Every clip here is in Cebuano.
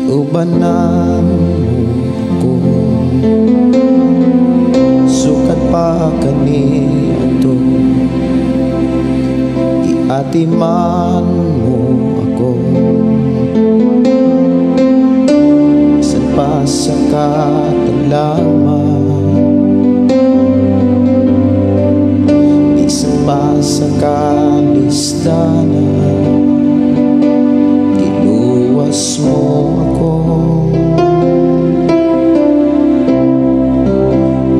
Giubanan mo ako. Sukat pa kaniadto, giatiman mo ako. Bisan pa sa katalagman, bisan pa sa kalisdanan, giluwas mo ako.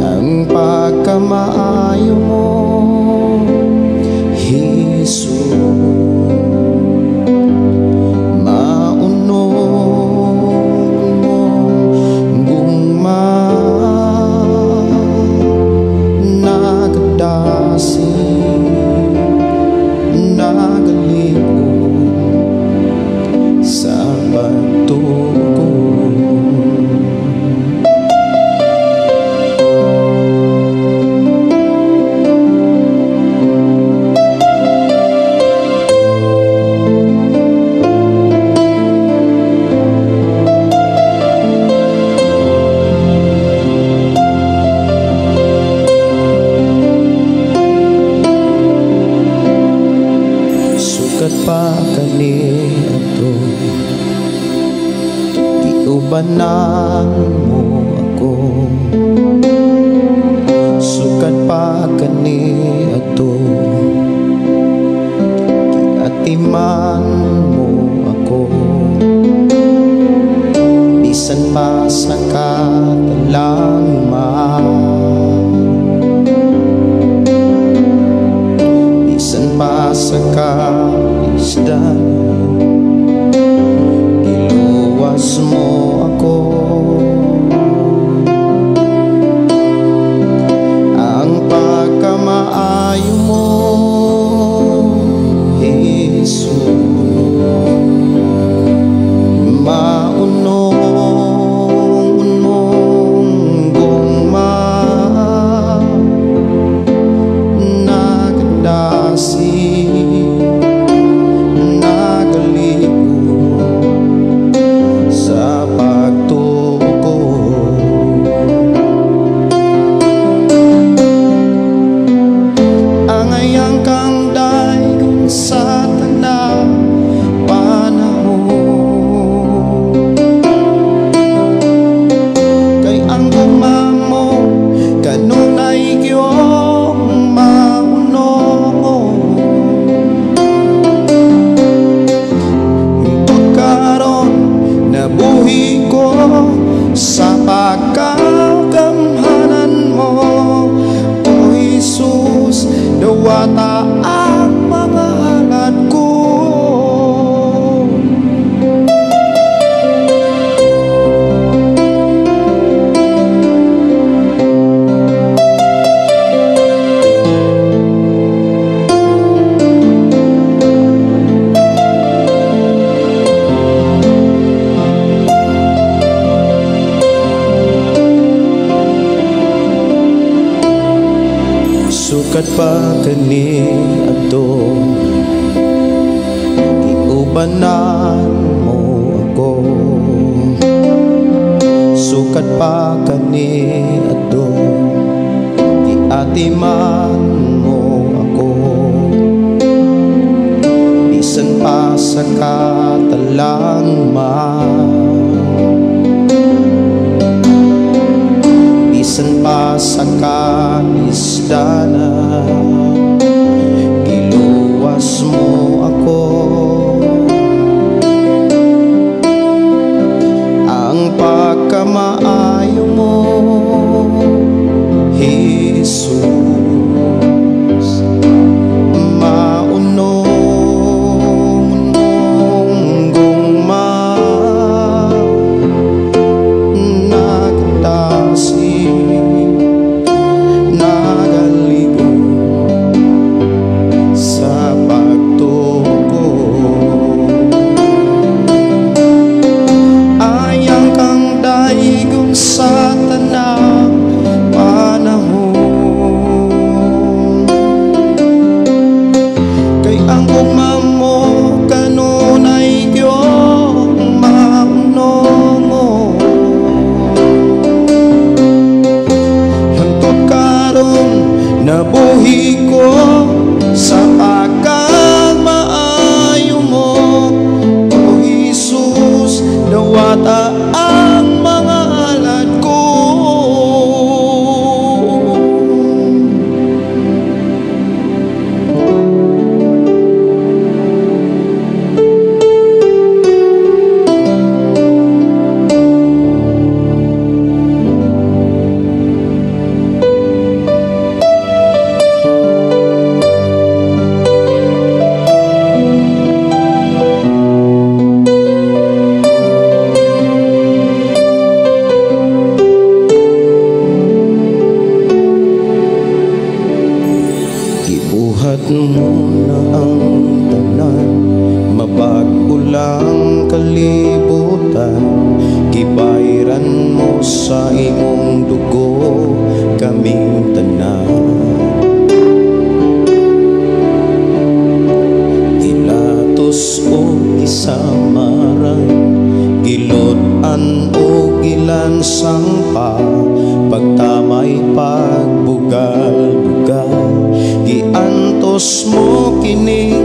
Ang pagkamaayo mo, Jesus, maunong mong gugma, nagadasig, nagaliw sa pagtuo ko. Sukat pa kaniadto, giubanan mo ako. Sukat pa kaniadto, giatiman mo ako. Bisan pa sa katalagman, bisan pa sa kalisdanan, giluwas mo ako. Ang pagkamaayo mo, Jesus, maunong mong gugma, nagadasig, nagaliw sa pagtuo ko. Angayang kang daygon sa tanang panahon, kay ang gugma mo kanunay giyong maunong. Hingtod karon nabuhi ko sa pagkagamhanan mo, O Jesus, dawata ang mga halad ko. Sukat pa kaniadto, giubanan mo ako. Sukat pa kaniadto, giatiman mo ako. Bisan pa sa katalagman, bisan pa sa kalisdanan, giluwas mo ako. Ang pagkamaayo mo, Jesus, maunong mong gugma, nagdasig, nagaliw Dawata ang mga alad ko. Gibuhat mo na ang tanan, mabag-o lang kalibutan. Gibayran mo sa imong dugo kaming tanan. Gilatos o gisamaran, gilot-an o gilansang pa, pagtamay pagbugal-bugal. Giantos mo kining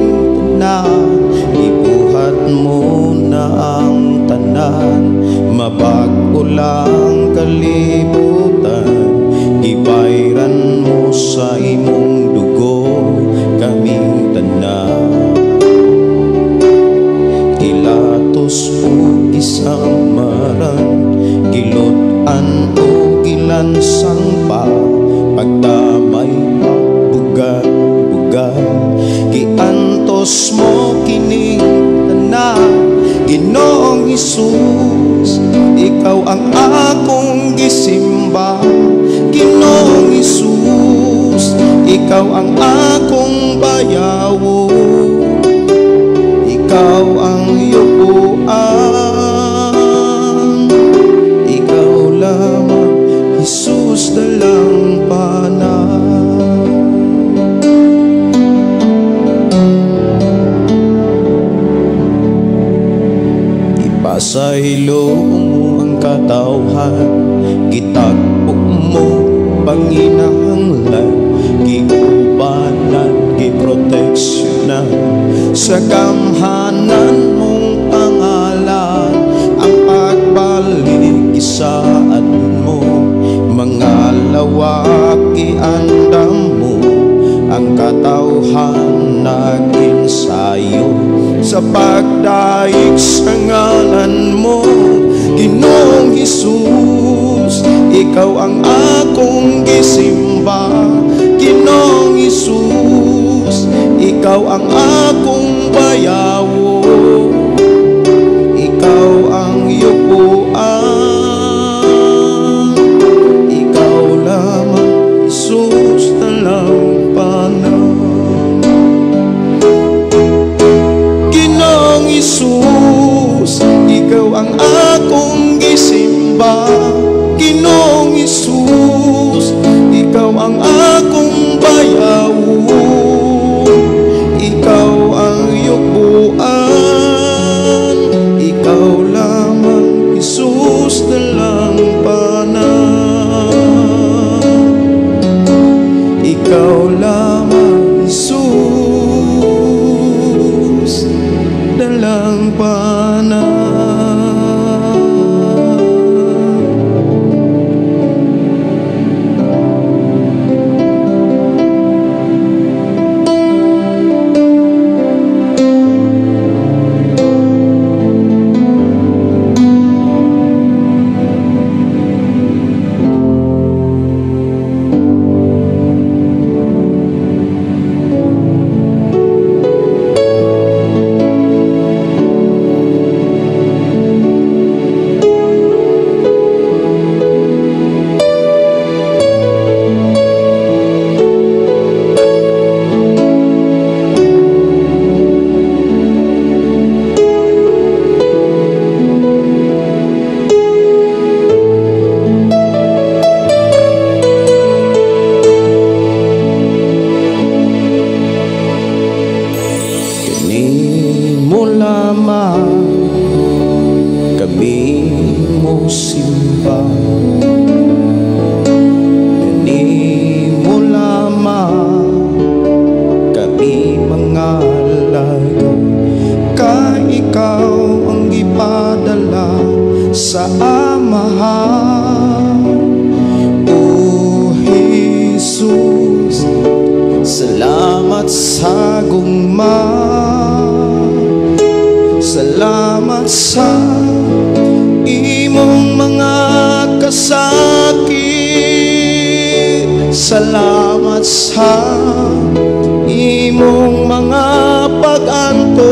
tanan, gibuhat mo na ang tanan, mabag-o lang kalibutan. Gibayran mo sa imong dugo kaming tanan. Gilatos o gisamaran, gilot-an o gilansang pa, pagtamay pagbugal-bugal. Giantos mo kining tanan, Ginoong Hesus, ikaw ang akong gisimba. Ginoong Hesus, ikaw ang akong bayawo. Ikaw ang yukuan, ikaw lamang, Jesus, dalang panay. Ipasaylo mo ang katawhan, gitagpo mo panginahanglan, giubanan, giproteksyonan sa gamhanan mong pangalan. Ang pagbalik isaad mo, mga lawak iandam mo, ang katawhan nag-ensayo sa pagdaig sa ngalan mo. Ginoong Hesus, ikaw ang akong gisimba. Ginoong Hesus, ikaw ang akong bayawo. Ikaw ang yukuan, ikaw lamang, Jesus, talampanan. Ginoong Hesus, ikaw ang akong gisimba. Ginoong Hesus, ikaw ang akong bayawo. Ikaw ang yukuan, ikaw lamang, Jesus, dalampanan. Ikaw lamang, Jesus, dalampanan. Kanimo lamang kami mo simba, kanimo lamang kami mangalaga. Ka ikaw ang gipadala Sa Amahan. O Jesus, salamat sa gugma. Salamat sa imong mga kasakit. Salamat sa imong mga pag-antos.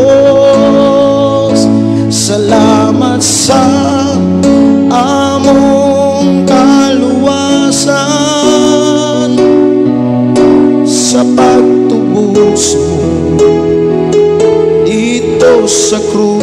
Salamat sa among kaluwasan, sa pagtubos mo dito sa krus.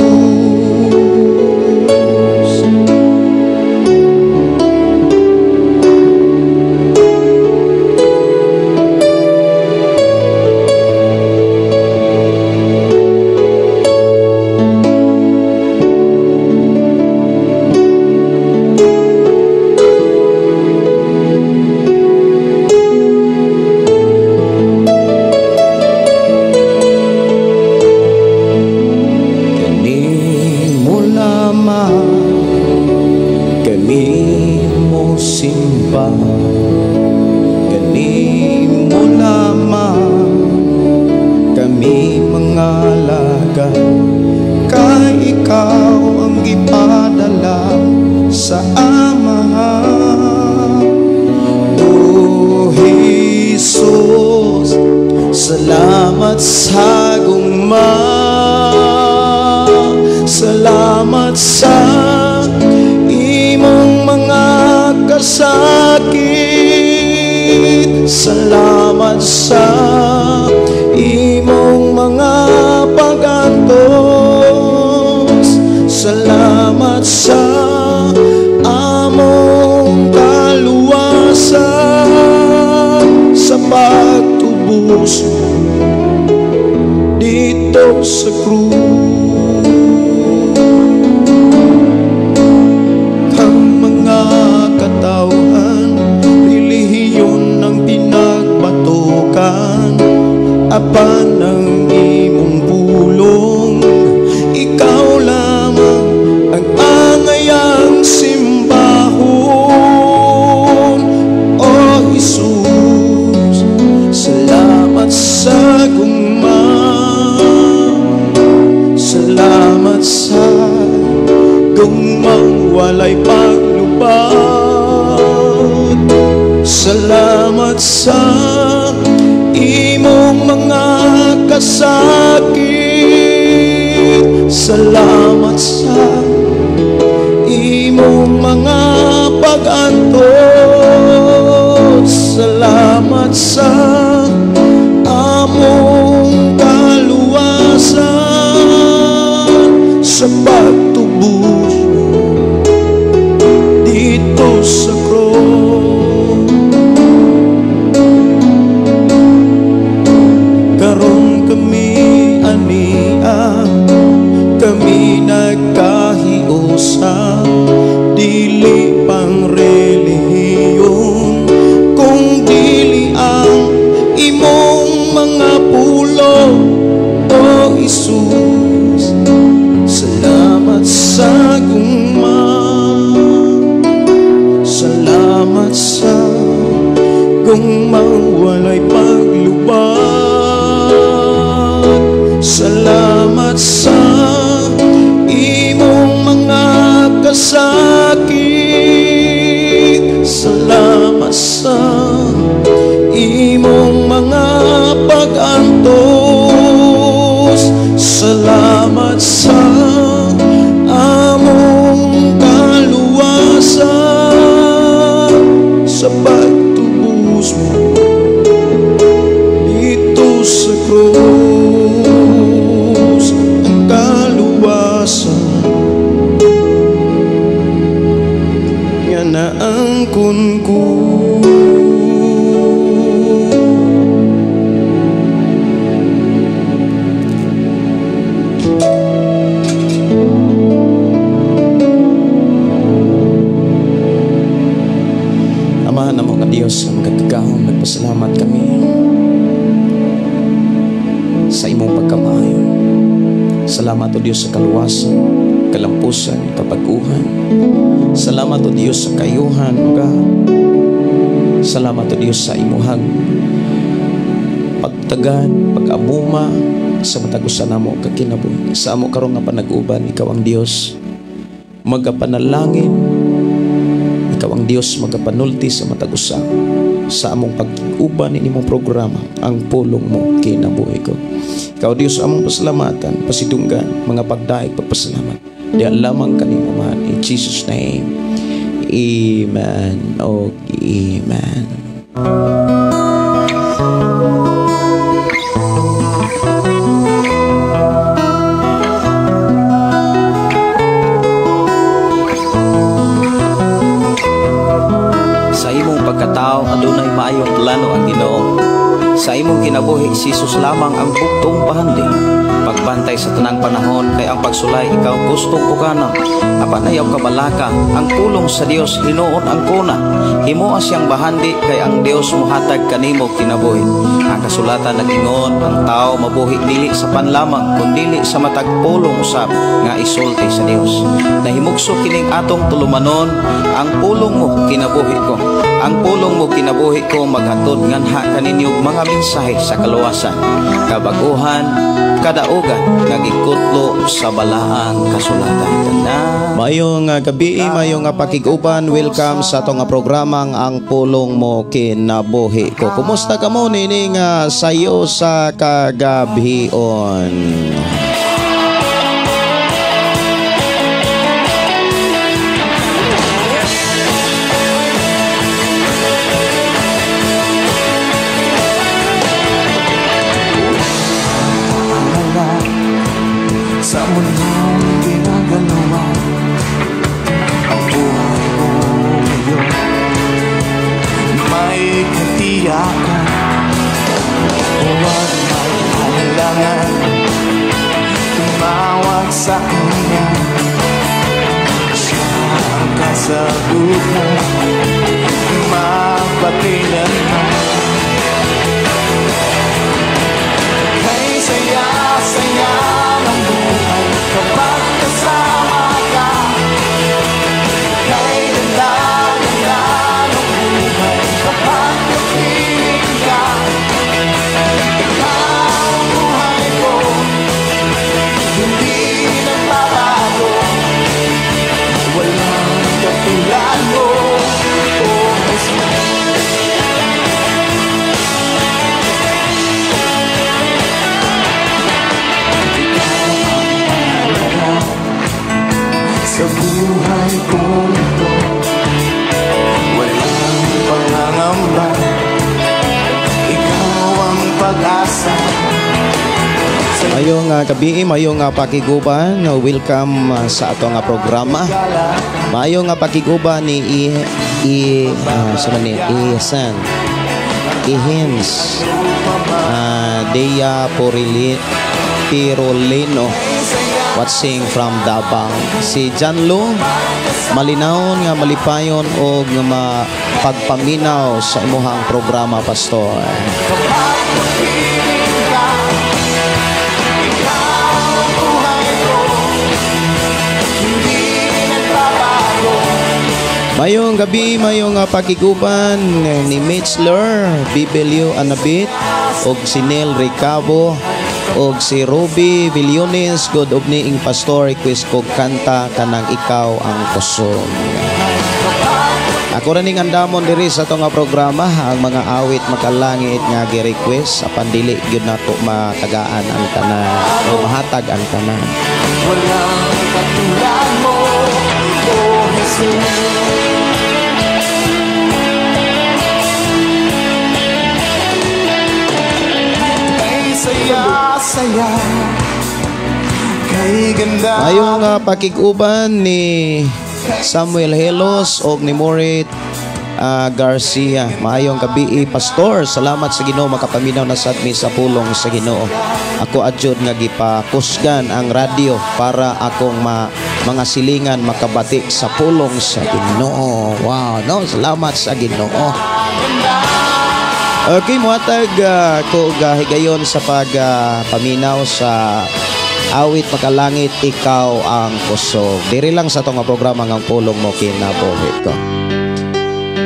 Kanimo lamang kami mo simba, kanimo lamang kami mangalaga, kay ikaw ang gipadala sa Amahan. O Jesus, salamat sa gugma. Salamat sa imong mga kasakit. Salamat sa imong mga pag-antos. Salamat sa among kaluwasan, sa pagtubos mo dito sa krus. Ang mga katawhan, relihiyon ang pinagbatukan, apan ang imong pulong, ikaw lamang ang angayang simbahon. O Jesus, salamat sa gugma. Salamat sa gugmang walay paglubat. Salamat sa imong mga kasakit. Salamat sa imong mga pag-antos. Salamat sa among kaluwasan, sa pagtubos mo dito sa krus. Karon kami ania, kami nagkahiusa, dili pang relihiyon, kung dili ang imong mga pulo. O Jesus, salamat sa gugma. Salamat sa gugmang walay paglubat. Salamat sa imong mga kasakit. Salamat sa imong mga pag-antos. Salamat sa among kaluwasan, sa pagtubos mo dito sa krus. Ang kaluwasan nga naangkon ko. Amahan namo nga Dios nga makagagahom, nagpasalamat kami sa imong pagkamaayo, Salamat o Dios sa kaluwasan, kalampusan, kabaguhan. Salamat o Dios sa kayuhan, O God. Salamat o Dios sa imuhang pagtagan, pag-amuma sa matag usa namo kakinabuhi. Sa amo karon nga panag-uban, ikaw ang Dios magapanalangin, ikaw ang Dios magapanulti sa matag usa sa among pag-uban ini mong programa, Ang Pulong Mo Kinabuhi Ko. Ikaw Dios among pasalamatan, pasidunggan, mga pagdaig, pagpasalamat. Diha lamang kanimo man. In Jesus' name. Amen. Oh, amen. Sa imong pagkatao adunay maayong plano ang Ginoo. Sa imong kinabuhi si Jesus lamang ang buktong bahandi. Pagbantay sa tanang panahon kay ang pagsulay ikaw gustong uganon. Apan ayaw kabalaka ang pulong sa Dios hinuon ang kuna. Himoa siyang bahandi kay ang Dios mohatag kanimo kinabuhi. Ang kasulatan nag-ingon ang tao mabuhi dili sa panlamang kundili sa matag pulong usab nga isulti sa Dios. Nahimugso kining atong tulumanon, ang pulong mo kinabuhi ko. Ang pulong mo kinabuhi ko maghatod nganha kaninyo mga mensahe sa kaluwasan, kabaguhan, kadaugan nga gikutlo sa balaang kasulatan. Tanan. Maayong gabi, maayong pakig-uban. Welcome sa atong programang Ang Pulong Mo Kinabuhi Ko. Kumusta ka mo nining sayo sa kagabhion? Sa mundong ginagalawa, ang buhay mo ngayon may katiyakan. Huwag mag-alangan, tumawag sa kanya. Siya ang kasagutan, mapakailanman. Kay saya-saya ng buhay kapag kasama ka. Kay ganda-ganda ng buhay kapag kapiling ka. Ikaw ang buhay ko, hindi nagbabago. Walang katulad mo, oh Jesus. Sa buhay kong ito, walang pangangamba. Ikaw ang pag-asa. Mayong gabi, mayong pakiguban. Welcome sa ato nga programa. Mayong pakiguban ni Isan Ihens Dea Pirolino, watching from Davao. Si John Lu, malinawon nga malipayon og mapagpaminaw sa imuhang programa, Pastor. Mayong gabi, mayong pakiguban ni Mitchler, Bibelio Anabit, og si Neil Ricabo, og si Ruby Villones. Good evening, Pastor. Request ko kanta kanang Ikaw ang Kusog. Ako ra ning andamon diri sa atong programa ang mga awit makalangit nga gi-request apan dili gyud nato matagaan ang tanan o mahatag ang tanan. Walang katulad mo, oh Jesus. Saya, kay ganda. Mayong pakig-uban ni Samuel Helos og ni Morit Garcia. Maayong gabi, Pastor. Salamat sa Ginoo makapaminaw na sad mi sa pulong sa Ginoo. Ako adjud nga gipakusgan ang radyo para akong mga silingan makabati sa pulong sa Ginoo. Wow, no, salamat sa Ginoo. Okay, muhatag ko higayon sa pagpaminaw sa Awit Makalangit, Ikaw ang Kusog. Diri lang sa atong programa nga Pulong Mo Kinabuhi Ko.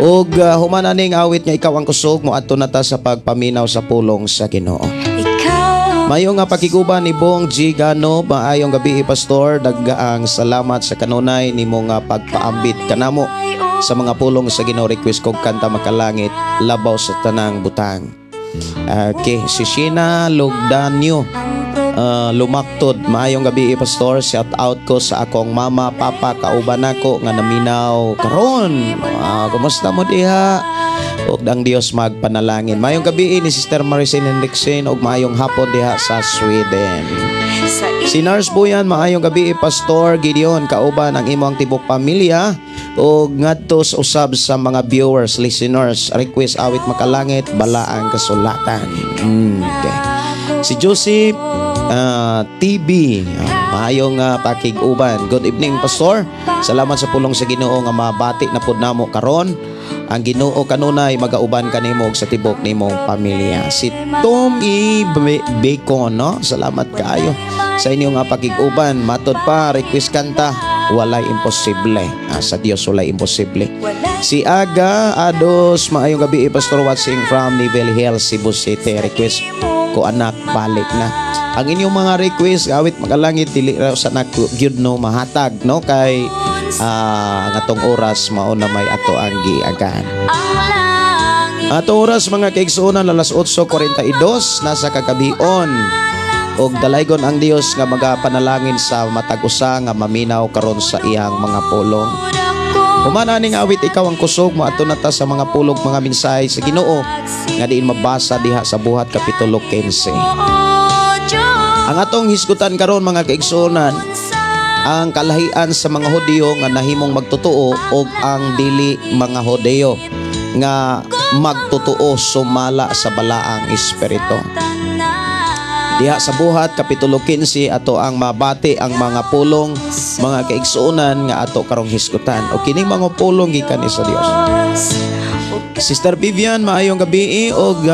Ug human aning awit nga Ikaw ang Kusog, moadto na ta sa pagpaminaw sa pulong sa Ginoo. Mayo nga pakiguban ni Bong G. Gano, maayong gabi, Pastor, daghaang salamat sa kanunay nimo nga pagpaambit kanamo sa mga pulong sa Ginoo. Request kog kanta Makalangit, Labaw sa Tanang Butang. Okay, si Sheena Lugdanyo Lumaktod, maayong gabi, Pastor, shout out ko sa akong mama, papa, kauban nako nga naminaw karon. Kumusta mo diha? Ug ang Dios magpanalangin. Maayong gabi ni Sister Maricel Hendrickson ug maayong hapon diha sa Sweden. Si Nurse Buyan, maayong gabi, Pastor Gideon, kauban ang imong tibok pamilya ug ngadto sa usab sa mga viewers, listeners, request awit Makalangit, Balaang Kasulatan. Okay. Si Joseph TV, maayong pakig-uban. Good evening, Pastor. Salamat sa pulong sa Ginoo nga mabati na pud namo karon. Ang Ginoo kanunay magauban kanimo ug sa tibok nimong pamilya. Si Tom E. Bacon, no? Salamat kaayo sa inyong pakig-uban. Matod pa, request kanta Walay Imposible. Sa Dios walay imposible. Si Aga Ados, maayong gabi, Pastor, watching from Nibel Hill, Cebu City. Request ko Anak Balik Na. Ang inyong mga request awit Makalangit, dili raw sa nako gyud no mahatag, no, kay ang atong oras mao na may ato ang giagan. Ato oras, mga kaigsuonan, alas 8:42 nasa kagabion. Og dalaygon ang Dios nga magapanalangin sa matag usa nga maminaw karon sa iyang mga pulong. Human aning awit Ikaw ang Kusog, moadto na ta sa mga pulong, mga mensahe sa Ginoo nga diin mabasa diha sa Buhat kapitulo 15. Ang atong hisgutan karon, mga kaigsuonan, ang kalahian sa mga Hudiyo nga nahimong magtotoo og ang dili mga Hudiyo nga magtotoo sumala sa Balaang Espiritu. Diha sa Buhat kapitulo 15 ato ang mabati ang mga pulong, mga kaigsuonan, nga ato karong hisgutan. O kining mga pulong gikan ni sa Dios. Sister Vivian, maayong gabi, og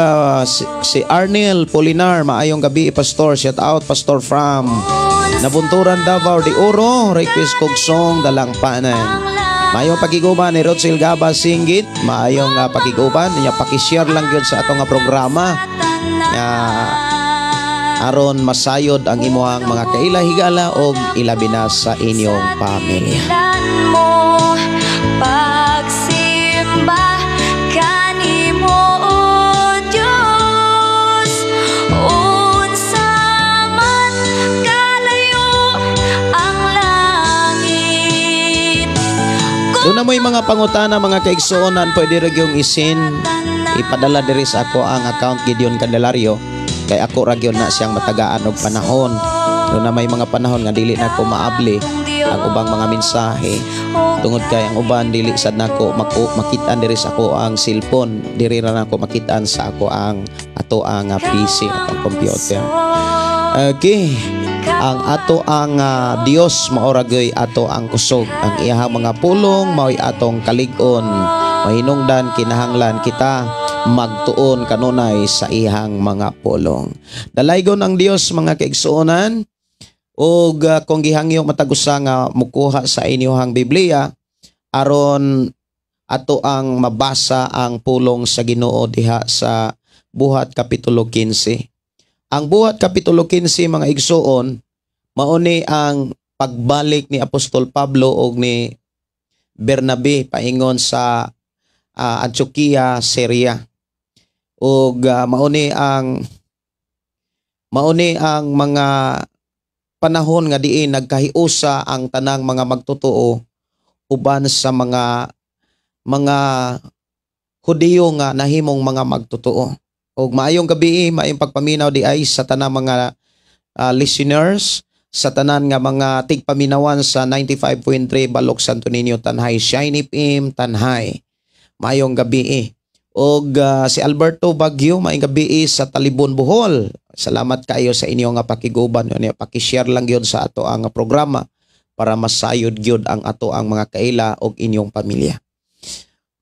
si Arnel Polinar, maayong gabi, Pastor, shout out, Pastor, from Nabunturan, Davao de Oro, request kog song Dalangpanan. Maayong pakiguban ni Rodsel Gaba Singgit, maayong pakiguban niya, paki-share lang gyud sa atong nga programa nga aron masayod ang imuhang mga kaila higala og ilabi na sa inyong pamilya. Mo pagsimba kanimo, O Dios, unsa man kalayo ang langit. Doon na mo'y mga pangutana, mga kaigsuonan, pwede ra gyung isin ipadala diri sa ako ang account, Gideon Candelario, kay ako ra gyud na siyang matagaan og panahon. Doon na may mga panahon nga dili na ko maabli ang ubang mga mensahe tungod kay ang uban dili sad nako makitaan diri sa ako ang cellphone, diri ra nako makitaan sa ako ang ato ang PC, atong computer. Okay. Ang ato ang Dios mao ra gyud ato ang kusog. Ang iyahang mga pulong mao'y atong kalig-on. Mahinungdan kinahanglan kita magtuon kanunay sa iyang mga pulong. Dalaygon ang Dios, mga kaigsuonan, ug kung gihangyo matag usa nga mukuha sa inyong Biblia aron ato ang mabasa ang pulong sa Ginoo diha sa Buhat kapitulo 15. Ang Buhat kapitulo 15, mga igsuon, mauni ang pagbalik ni Apostol Pablo og ni Bernabe paingon sa Antioquia, Syria. Ug mauni ang mga panahon nga diin nagkahiusa ang tanang mga magtotoo uban sa mga Hudiyo nga nahimong mga magtotoo. Ug maayong gabi, maayong pagpaminaw di ay sa tanang mga listeners, sa tanan nga mga tigpaminawan sa 95.3 Balok Santo Niño Tanjay, Shine FM Tanjay. Maayong gabi. Og si Alberto Bagyo, maayong gabi sa Talibon, Bohol. Salamat kaayo sa inyo nga pakiguban, unya paki-share lang gyud sa ato ang programa para masayod gyud ang ato ang mga kaila og inyong pamilya.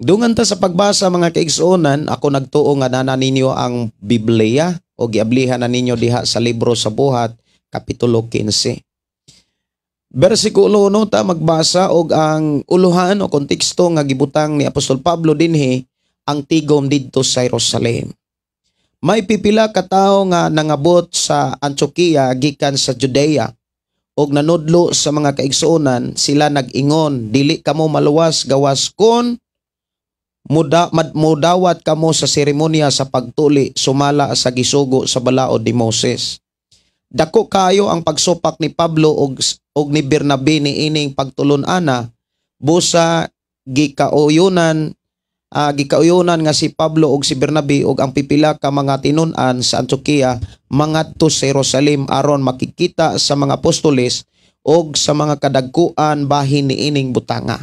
Dungan ta sa pagbasa, mga kaigsuonan. Ako nagtuo nga nana ninyo ang Biblia o giablihan na ninyo diha sa libro sa Buhat Kapitulo 15. Bersikulo 1 ta magbasa, og ang uluhan o konteksto nga gibutang ni Apostol Pablo dinhi ang tigom didto sa Jerusalem. May pipila ka tawo nga nangabot sa Antioquia gikan sa Judea og nanudlo sa mga kaigsuonan. Sila nag-ingon, "Dili kamo maluwas gawas kon mudawat kamo sa seremonya sa pagtuli sumala sa gisugo sa balaod ni Moses." Dako kayo ang pagsupak ni Pablo og ni Bernabe ni ining pagtulon-ana. Busa gikauyunan nga si Pablo og si Bernabe og ang pipila ka mga tinun-an sa Antioquia mangadto sa Jerusalem aron makikita sa mga apostoles og sa mga kadagkuan bahin niining butanga.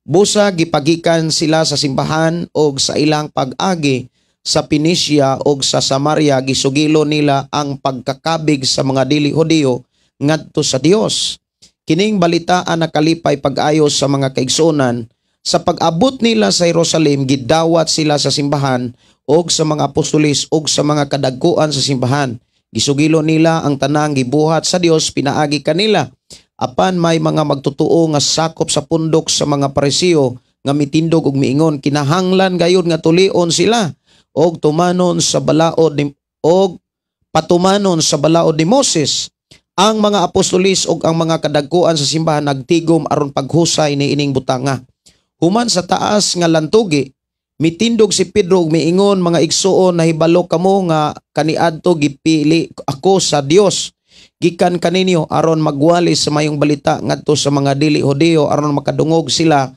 Busa gipagikan sila sa simbahan, og sa ilang pag-agi sa Phoenicia og sa Samaria gisugilo nila ang pagkakabig sa mga dili Hudiyo ngadto sa Dios. Kining balitaan nakalipay pag-ayo sa mga kaigsuonan. Sa pag-abot nila sa Jerusalem, gidawat sila sa simbahan og sa mga apostoles og sa mga kadagkuan sa simbahan. Gisugilo nila ang tanang gibuhat sa Dios pinaagi kanila. Apan may mga magtutuo nga sakop sa pundok sa mga Pariseo nga mitindog og miingon, "Kinahanglan gayud nga tulion sila og tumanon sa balaod ni og patumanon sa balaod ni Moses." Ang mga apostolis og ang mga kadagkuan sa simbahan nagtigom aron paghusay ni ining butanga. Human sa taas nga lantugi, mitindog si Pedro ug miingon, "Mga igsuon, nahibalo kamo nga kaniadto gipili ako sa Dios gikan kaninyo aron magwali sa mayong balita ngadto sa mga dili Hudiyo aron makadungog sila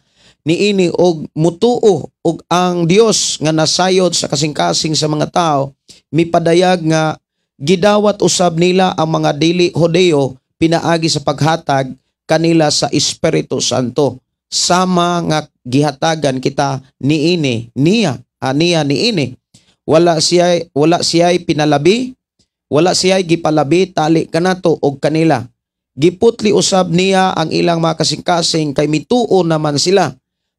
niini og mutuo. Og ang Dios nga nasayod sa kasing-kasing sa mga tao mipadayag nga gidawat usab nila ang mga dili Hudiyo pinaagi sa paghatag kanila sa Espiritu Santo sama nga gihatagan kita niini niya niya niini. Wala siya pinalabi, wala siya gipalabi tali kanato og kanila. Giputli usab niya ang ilang mga kasing-kasing kay mituo naman sila.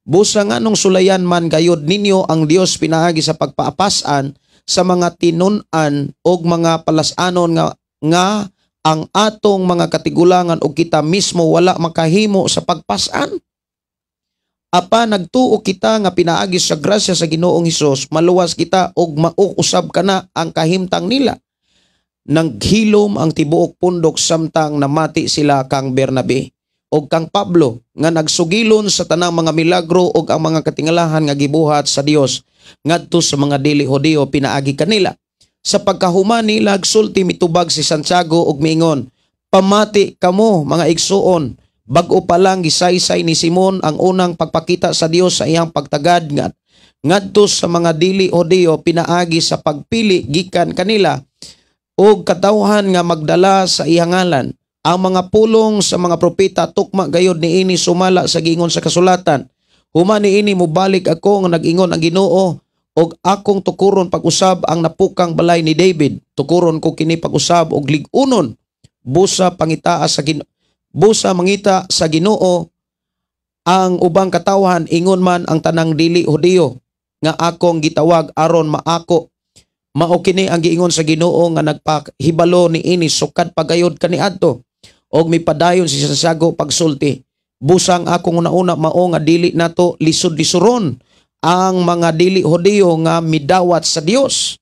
Busa nganong sulayan man gayod ninyo ang Dios pinaagi sa pagpaapasan sa mga tinun-an og mga palas-anon nga ang atong mga katigulangan og kita mismo wala makahimo sa pagpasan? Apan nagtuo kita nga pinaagi sa grasya sa Ginoong Hesus maluwas kita, og mao usab kana ang kahimtang nila." Naghilom ang tibuok pundok samtang namati sila kang Bernabe og kang Pablo nga nagsugilon sa tanang mga milagro og ang mga katingalahan nga gibuhat sa Dios ngadto sa mga dili Hudiyo pinaagi kanila. Sa pagkahuman nila sulti, mitubag si Santiago og miingon, "Pamati kamo, mga igsuon. Bag-o pa lang gisaysay ni Simon ang unang pagpakita sa Dios sa iyang pagtagad nga ngadto sa mga dili Hudiyo pinaagi sa pagpili gikan kanila og katawhan nga magdala sa iyang ngalan. Ang mga pulong sa mga propeta tukma gayod niini sumala sa giingon sa kasulatan: 'Human niini mobalik ako, nga nag-ingon ang Ginoo, og akong tukuron pag-usab ang napukang balay ni David. Tukuron ko kini pag-usab og lig-unon. Busa mangita sa Ginoo ang ubang katawhan, ingon man ang tanang dili Hudiyo nga akong gitawag aron maako. Mao kini ang giingon sa Ginoo nga nagpahibalo niini sukad pagayod kaniadto.'" Og mipadayon si Santiago pagsulti, "Busang akong una-una mao nga dili nato lisod-lisuron ang mga dili Hudiyo nga midawat sa Dios.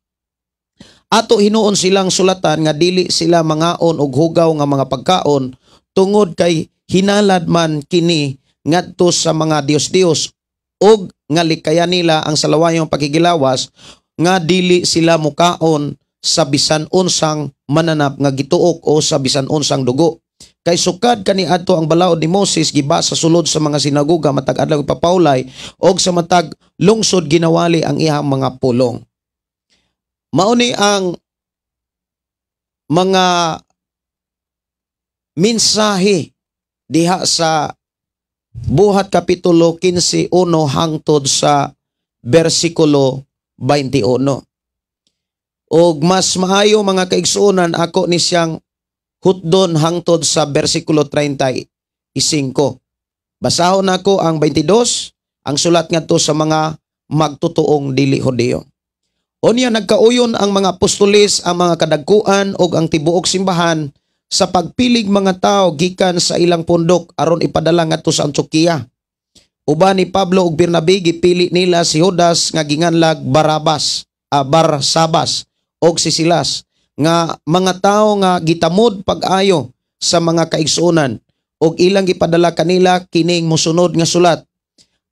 Ato hinuon silang sulatan nga dili sila mangaon og hugaw nga mga pagkaon tungod kay hinalad man kini ngadto sa mga dios-dios, og nga likayan nila ang salawayong pakigilawas, nga dili sila mukaon sa bisan unsang mananap nga gituok o sa bisan unsang dugo. Kay sukad kaniadto ang balaod ni Moses gibasa sulod sa mga sinagoga matag adlaw ipapawlay, og sa matag lungsod ginawali ang iyang mga pulong." Mao ni ang mga mensahe diha sa Buhat Kapitulo 15:1 hangtod sa bersikulo 21. Og mas maayo, mga kaigsuonan, ako ni siyang hutdon hangtod sa bersikulo 35. Basahon nako ang 22, ang sulat ngadto sa mga magtutuong dili Hudiyo. Unya nagkauyon ang mga apostoles, ang mga kadagkuan ug ang tibuok simbahan Sa pagpilig mga tao gikan sa ilang pundok aron ipadala ngadto sa Antioquia. Uban ni Pablo ug Bernabe, gipili nila si Judas nga ginganlag Barabas, Barsabas og si Silas nga mga tawo nga gitamod pag-ayo sa mga kaigsuonan, og ilang gipadala kanila kining mosunod nga sulat: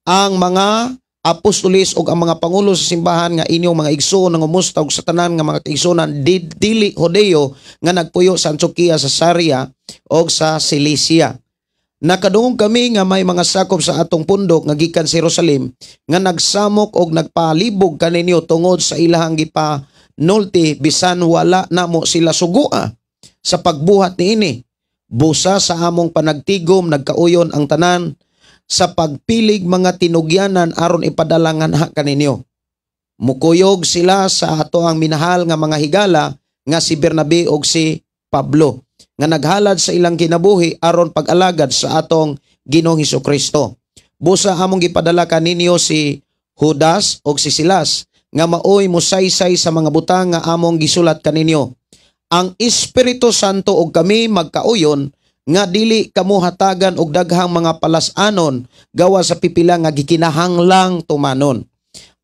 "Ang mga apostolis ug ang mga pangulo sa simbahan nga inyong mga igsoon nangumusta og sa tanan nga mga kaigsuonan dili Hodeo nga nagpuyo sa Antioquia sa Syria og sa Cilicia. Nakadungog kami nga may mga sakop sa atong pundok nga gikan sa Jerusalem nga nagsamok og nagpalibog kaninyo tungod sa ilahang gipanulti, bisan wala namo sila sugua sa pagbuhat niini. Busa sa among panagtigom, nagkauyon ang tanan sa pagpilig mga tinugyanan aron ipadala nganha kaninyo. Mukuyog sila sa ato ang minahal nga mga higala nga si Bernabe ug si Pablo nga naghalad sa ilang kinabuhi aron pag-alagad sa atong Ginoong Kristo. Busa among gipadala kaninyo si Judas ug si Silas nga maoy musaysay sa mga butang nga among gisulat kaninyo. Ang Espiritu Santo ug kami magkauyon nga dili kamo hatagan og daghang mga palas-anon gawa sa pipila nga gikinahanglang tumanon.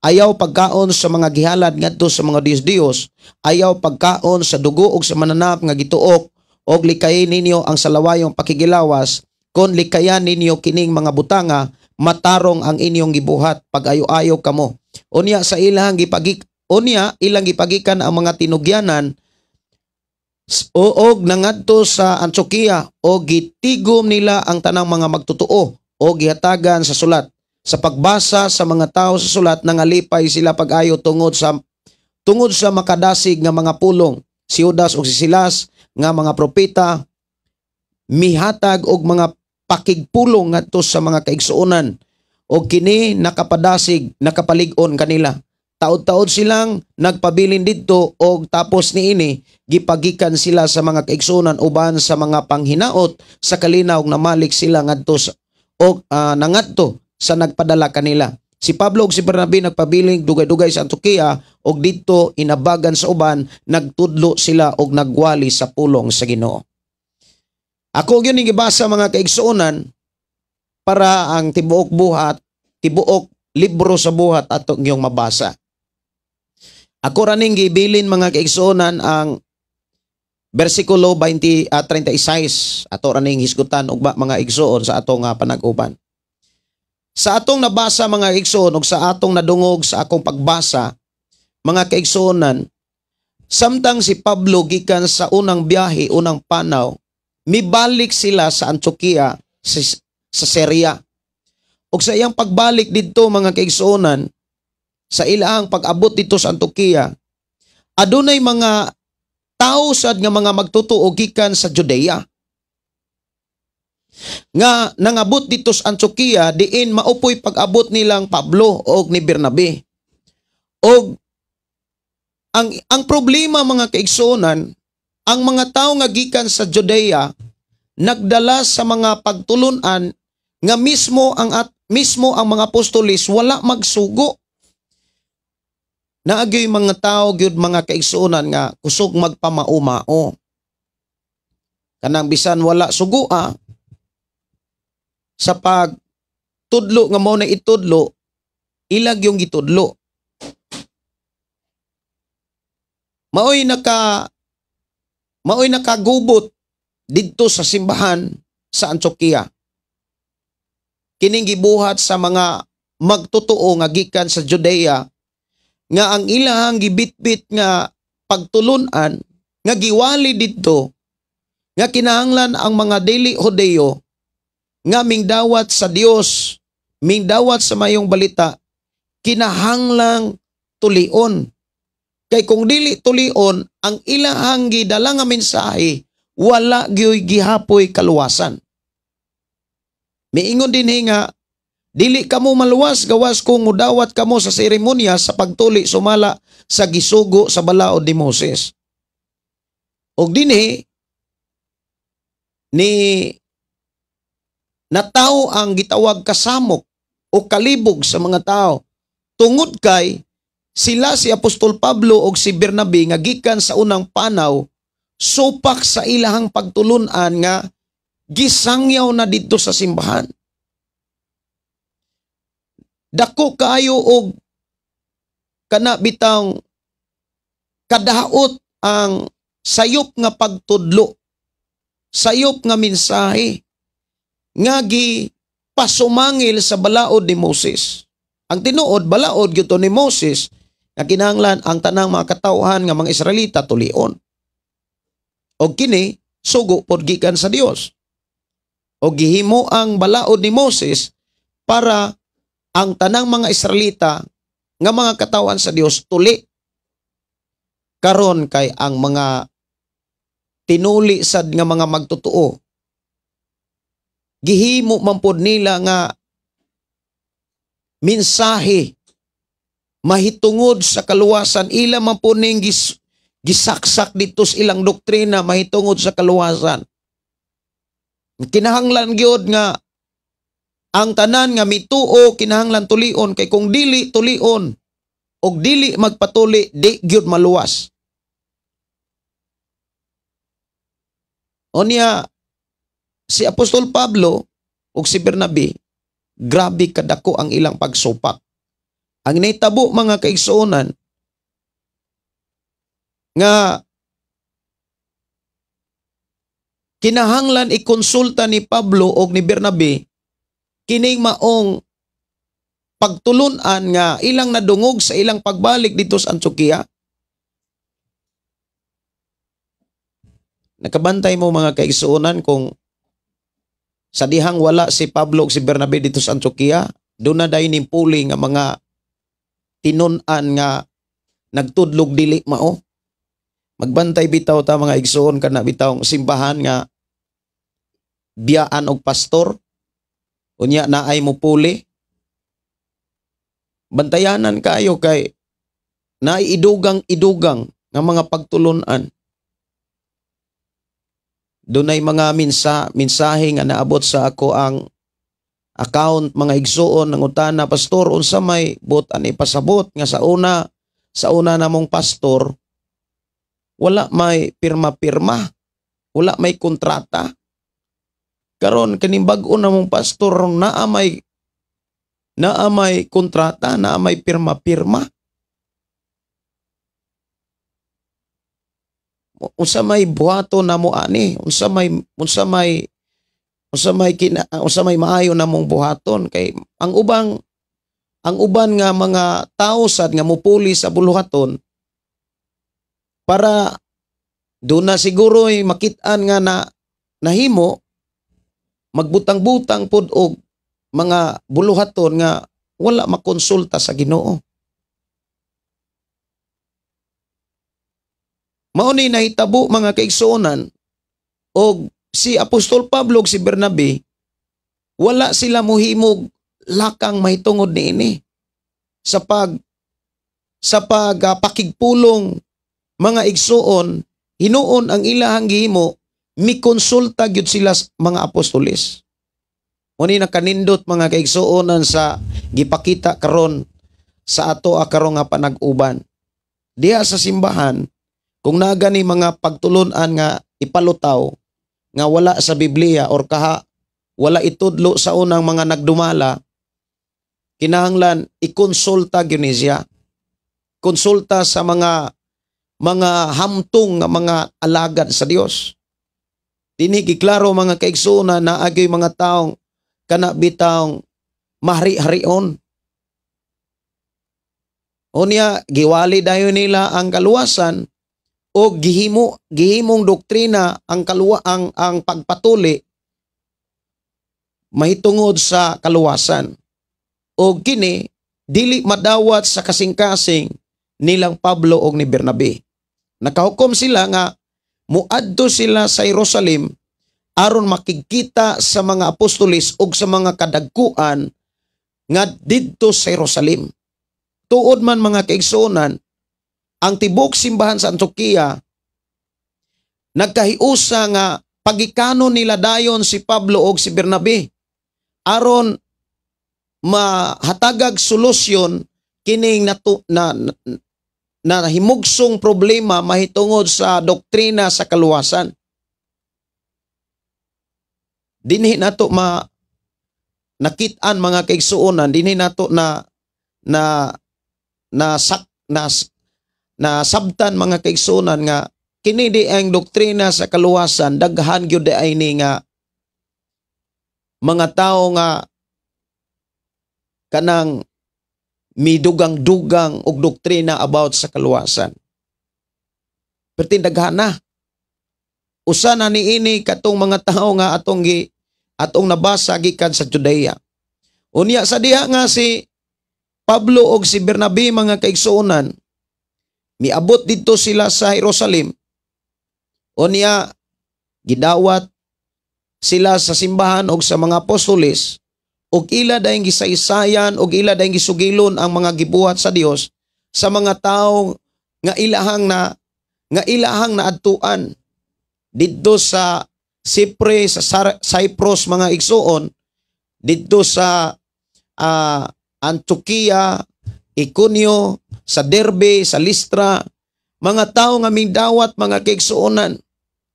Ayaw pagkaon sa mga gihalad ngadto sa mga diyos-diyos, ayaw pagkaon sa dugo ug sa mananap nga gituok, og likayin ninyo ang salawayong pakigilawas. Kon likayan ninyo kining mga butanga, matarong ang inyong gibuhat. Pag-ayo-ayo kamo." Unya ilang gipagikan ang mga tinugyanan og nangadto sa Antioquia o gitigom nila ang tanang mga magtotoo o gihatagan sa sulat. Sa pagbasa sa mga tao sa sulat, nangalipay sila pag-ayo tungod sa makadasig nga mga pulong. Si Judas ug si Silas nga mga propeta mihatag og mga pakigpulong ngadto sa mga kaigsuonan, og kini nakapadasig, nakapalig-on kanila. Taod-taod silang nagpabilin didto, og tapos niini gipagikan sila sa mga kaigsuonan uban sa mga panghinaot sa kalinaw namalik sila ngadto sa, og nangadto sa nagpadala kanila. Si Pablo ug si Bernabe nagpabilin dugay-dugay sa Antioquia og didto inabagan sa uban, nagtudlo sila og nagwali sa pulong sa Ginoo. Ako gyud ning gibasa, mga kaigsuonan, para ang tibuok buhat, tibuok libro sa Buhat ato yung mabasa. Ako ra ning gibilin, mga kaigsuonan, ang bersikulo 20 at 36. Ato ra ning hisgutan ugma, mga igsuon, sa atong panag-uban. Sa atong nabasa, mga igsuon, ug sa atong nadungog sa akong pagbasa, mga kaigsuonan, samtang si Pablo gikan sa unang biyahe, unang panaw, mibalik sila sa Antioquia sa Syria. Ug sa iyang pagbalik didto, mga kaigsuonan, sa ilang pag-abot dito sa Antioquia, adunay mga tao sad nga mga magtotoo gikan sa Judea nga nangabot dito sa Antioquia diin maupoy pag-abot nilang Pablo og ni Bernabe. Og ang problema, mga kaigsuonan, ang mga tao nga gikan sa Judea nagdala sa mga pagtulunan nga mismo ang mga apostolis wala magsugo. Naagyoy mga tao gyud, mga kaigsuonan, nga kusog magpamao-mao. Kanang bisan wala sugua sa pagtudlo nga mao na itudlo, ilag yung gitudlo. Maoy nakagubot didto sa simbahan sa Antioquia. Kining gibuhat sa mga magtotoo nga gikan sa Judea nga ang ilahang gibitbit nga pagtulunan nga giwali didto nga kinahanglan ang mga dili Hodeo nga mingdawat sa Dios, mingdawat sa mayong balita, kinahanglang tulion. Kay kung dili tulion, ang ilahang gidala nga mensahe wala gyoy gihapoy kaluwasan. Miingon din nga dili kamo maluwas gawas kung mudawat kamo sa seremonya sa pagtuli sumala sa gisugo sa balaod ni Moses. Og dinhi ni natawo ang gitawag kasamok o kalibog sa mga tao tungod kay sila si Apostol Pablo og si Bernabe nga gikan sa unang panaw. supak sa ilahang pagtulunan nga gisangyaw na didto sa simbahan. Dako kaayo og kana bitang kadaot ang sayop nga pagtudlo, sayop nga mensahe nga gi pasumangil sa balaod ni Moses. Ang tinuod, balaod gyud to ni Moses nga kinahanglan ang tanang mga katawhan nga mga Israelita tulion. Og kini sugo pod gikan sa Dios. Og gihimo ang balaod ni Moses para ang tanang mga Israelita nga mga katawhan sa Dios tuli. Karon kay ang mga tinuli sad nga mga magtotoo, gihimo man pod nila nga mensahe mahitungod sa kaluwasan. Ila man po ning gisaksak dito sa ilang doktrina mahitungod sa kaluwasan. Kinahanglan gyud nga ang tanan nga mituo kinahanglan tulion, kay kung dili tulion og dili magpatuli, di gyud maluwas. Unya si Apostol Pablo ug si Bernabe, grabe kadako ang ilang pagsupak. Ang nahitabo, mga kaigsuonan, nga kinahanglan ikonsulta ni Pablo og ni Bernabe kining maong pagtulunan nga ilang nadungog sa ilang pagbalik dito sa Antioquia. Nakabantay mo, mga kaigsuonan, kung sa dihang wala si Pablo ug si Bernabe dito sa Antioquia, doon na dayon ning puli nga mga tinun-an nga nagtudlog dili mao. Magbantay bitaw ta, mga igsuon, kana bitaw simbahan nga biyaan og pastor, unya naay mo puli. Bantayanan kayo kay naay idugang-idugang nga mga pagtulunan. Dunay mga mensahe nga naabot sa ako ang account, mga igsuon, ng utana, "Pastor, unsa may bot ani pasabot nga sa una namong pastor wala may pirma-pirma, wala may kontrata. Karon kining bag-o namong pastor naa may kontrata, naa may pirma-pirma. Unsa may buhaton namo ani? Unsa may maayo namong buhaton?" Kay ang uban nga mga tawo sad nga mupuli sa buluhaton para doon na siguro ay makit-an nga na nahimo magbutang-butang pod og mga buluhaton nga wala makonsulta sa Ginoo. Mao ni nahitabo, mga kaigsuonan, og si Apostol Pablo ug si Bernabe wala sila mohimog lakang mahitungod niini sa pag pakigpulong, mga igsuon. Hinuon ang ilahang gihimo, mikonsulta gyud sila sa mga apostoles. Mao ni nakanindot, mga kaigsuonan, sa gipakita karon sa ato karon nga panag-uban. Diha sa simbahan, kung naa gani mga pagtulunan nga ipalutaw nga wala sa Biblia or kaha wala itudlo sa unang mga nagdumala, kinahanglan ikonsulta gyud ni siya. Konsulta sa mga hamtong nga mga alagad sa Dios. Dinhi giklaro, mga kaigsuonan, na agyoy mga taong kana bitawng mahari-harion. Unya giwali dayon nila ang kaluwasan o gihimong doktrina ang pagpatuli mahitungod sa kaluwasan. O kini dili madawat sa kasing-kasing nilang Pablo og ni Bernabe. Nakahukom sila nga muadto sila sa Jerusalem aron makigkita sa mga apostoles ug sa mga kadagkuan nga didto sa Jerusalem. Tuod man, mga kaigsuonan, ang tibok simbahan sa Antioquia nagkahiusa nga pagikano nila dayon si Pablo og si Bernabe aron mahatagag solusyon kining natu, na, na, na himugsong problema mahitungod sa doktrina sa kaluwasan. Dinhi nato ma nakit-an, mga kaigsuonan, dinhi nato na na na sak na, na sabtan, mga kaigsuonan, nga kini di ang doktrina sa kaluwasan, daghan gyud ay ni nga mga tao nga kanang midugang-dugang og doktrina about sa kaluwasan. Perting daghan na. Usa na niini katong mga tao nga atong nabasa gikan sa Judea. Unya sa diha nga si Pablo og si Bernabe, mga kaigsuonan, miabot didto sila sa Jerusalem. Unya gidawat sila sa simbahan og sa mga apostoles og ila dayong gisaysayan og ila dayong gisugilon ang mga gibuhat sa Dios sa mga tawo nga ilahang naadtuan didto sa Cyprus, sa Cyprus, mga igsuon, didto sa Antioquia, Iconio, sa Derbe, sa Listra, mga tao nga mingdawat, mga kaigsuonan,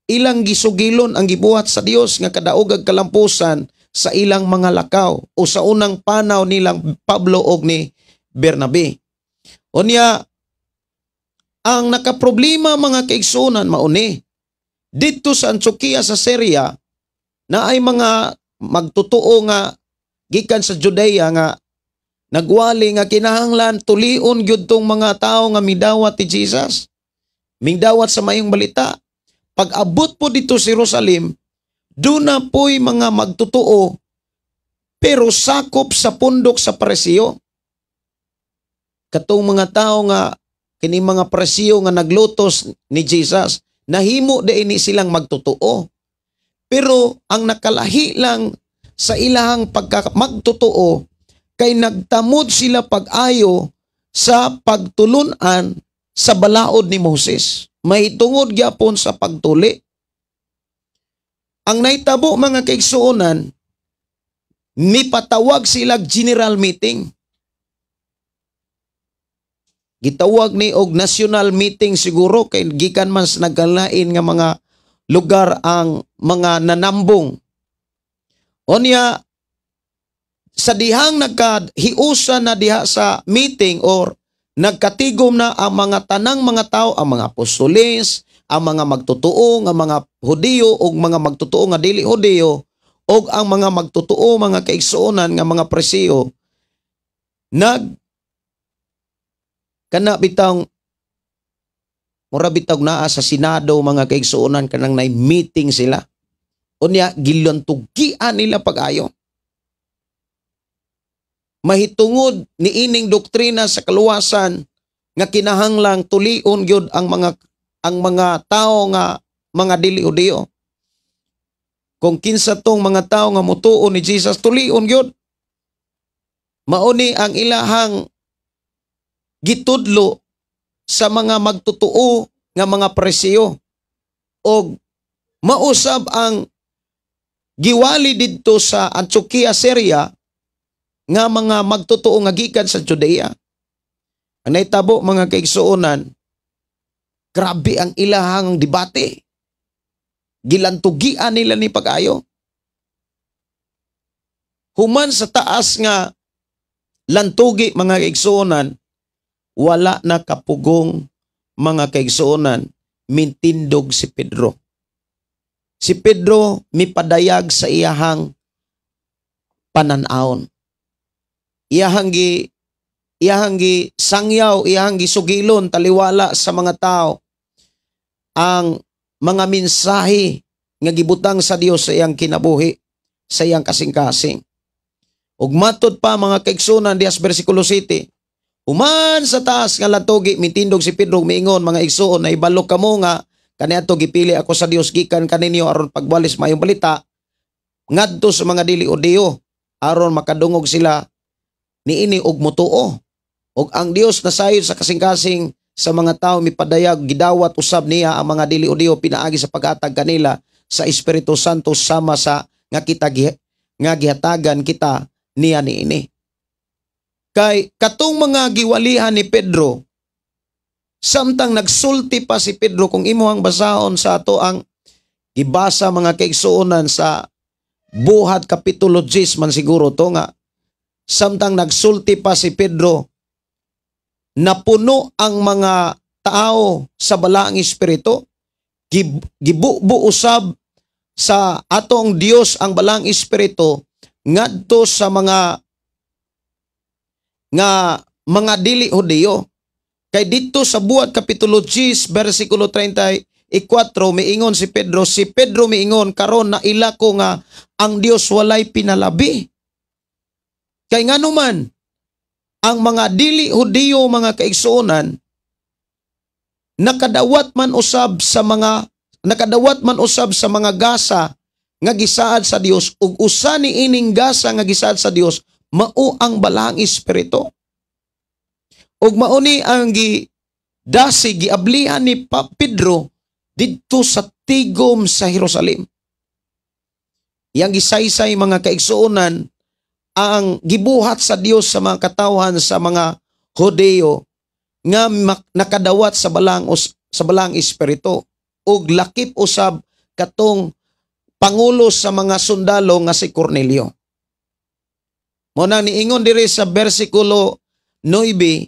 ilang gisugilon ang gibuhat sa Dios nga kadaog ag kalampusan sa ilang mga lakaw o sa unang panaw nilang Pablo og ni Bernabe. Unya, ang nakaproblema, mga kaigsuonan, mauni didto sa Antioquia sa Syria na ay mga magtotoo nga gikan sa Judea nga nagwali nga kinahanglan tulion gyud tong mga tao nga midawat ni Jesus. Mingdawat sa mayong balita. Pag abot po dito sa Jerusalem, duna po'y mga magtotoo pero sakop sa pundok sa Pariseo. Katong mga tao nga kini mga Pariseo nga naglutos ni Jesus, nahimo di ini silang magtotoo. Pero ang nakalahi lang sa ilahang pagka magtotoo kay nagtamod sila pag-ayo sa pagtulunan sa balaod ni Moses. Mahitungod gyapon sa pagtuli. Ang nahitabo, mga kaigsuonan, nipatawag sila general meeting. Gitawag ni og national meeting siguro kay gikan man sa nagkalain nga mga lugar ang mga nanambong. Onya sa dihang nagkahiusa na diha sa meeting or nagkatigom na ang mga tanang mga tao, ang mga apostoles, ang mga magtotoo nga mga Hudiyo ug mga magtotoo nga dili Hudiyo ug ang mga magtotoo, mga kaigsuonan, nga mga Pariseo, nag kana bitang mura bitaw naa sa Senado, mga kaigsuonan, kanang nay meeting sila. Unya gilantugian nila pag-ayo mahitungod niining doktrina sa kaluwasan nga kinahanglang tulion gyud ang mga tao nga mga dili Hudiyo. Kung kinsa tong mga tao nga mutuo ni Jesus, tulion gyud. Mauni ang ilahang gitudlo sa mga magtotoo nga mga Pariseo og mausab ang giwali didto sa Antioquia, Syria nga mga magtotoo nga gikan sa Judea. Ang nahitabo, mga kaigsuonan, grabe ang ilahang debate. Gilantugian nila ni pag-ayo. Human sa taas nga lantugi, mga kaigsuonan, wala na kapugong, mga kaigsuonan, mintindog si Pedro. Si Pedro mipadayag sa iyahang pananawon. Iyahang gi sangyaw, iyahang gisugilon taliwala sa mga tao ang mga mensahe nga gibutang sa Dios sa iyang kinabuhi, sa iyang kasing-kasing. Ug matod pa, mga kaigsunan, diha sa versikulo 7, human sa taas nga lantugi, mitindog si Pedro, miingon, "Mga igsuon, nahibalo kamo nga kaniadto gipili ako sa Dios gikan kaninyo aron pagwalis maayong balita ngadto sa mga dili Hudiyo aron makadungog sila niini og mutuo. Og ang Dios nasayod sa kasing-kasing sa mga tao mipadayag, gidawat usab niya ang mga dili Hudiyo pinaagi sa paghatag kanila sa Espiritu Santo sama sa nga kita nga gihatagan kita niya niini." Kay katong mga giwalihan ni Pedro Samtang nagsulti pa si Pedro, kung imo ang basahon sa ato ang gibasa, mga kaigsuonan, sa Buhat Kapitulo 10 man siguro to, nga samtang nagsulti pa si Pedro, napuno ang mga tao sa Balaang Espiritu. Gibubo usab sa atong Dios ang Balaang Espiritu ngadto sa mga nga mga dili Hudiyo. Kay dito sa Buhat Kapitulo 10 bersikulo 34, miingon si Pedro, si Pedro miingon, "Karon naila ko nga ang Dios walay pinalabi." Kay ngano man ang mga dili Hudiyo, mga kaigsuonan, nakadawat man usab sa mga gasa nga gisaad sa Dios, ug usa ni ining gasa nga gisaad sa Dios mao ang Balaang Espiritu. Ug mao ni ang gi dasi giablihan ni Pedro didto sa tigom sa Jerusalem. Yang gisaysay, mga kaigsuonan, ang gibuhat sa Dios sa mga katawhan sa mga Hudeo nga nakadawat sa Balaang Espiritu ug lakip usab katong pangulo sa mga sundalo nga si Cornelio. Mo na niingon diri sa bersikulo 9,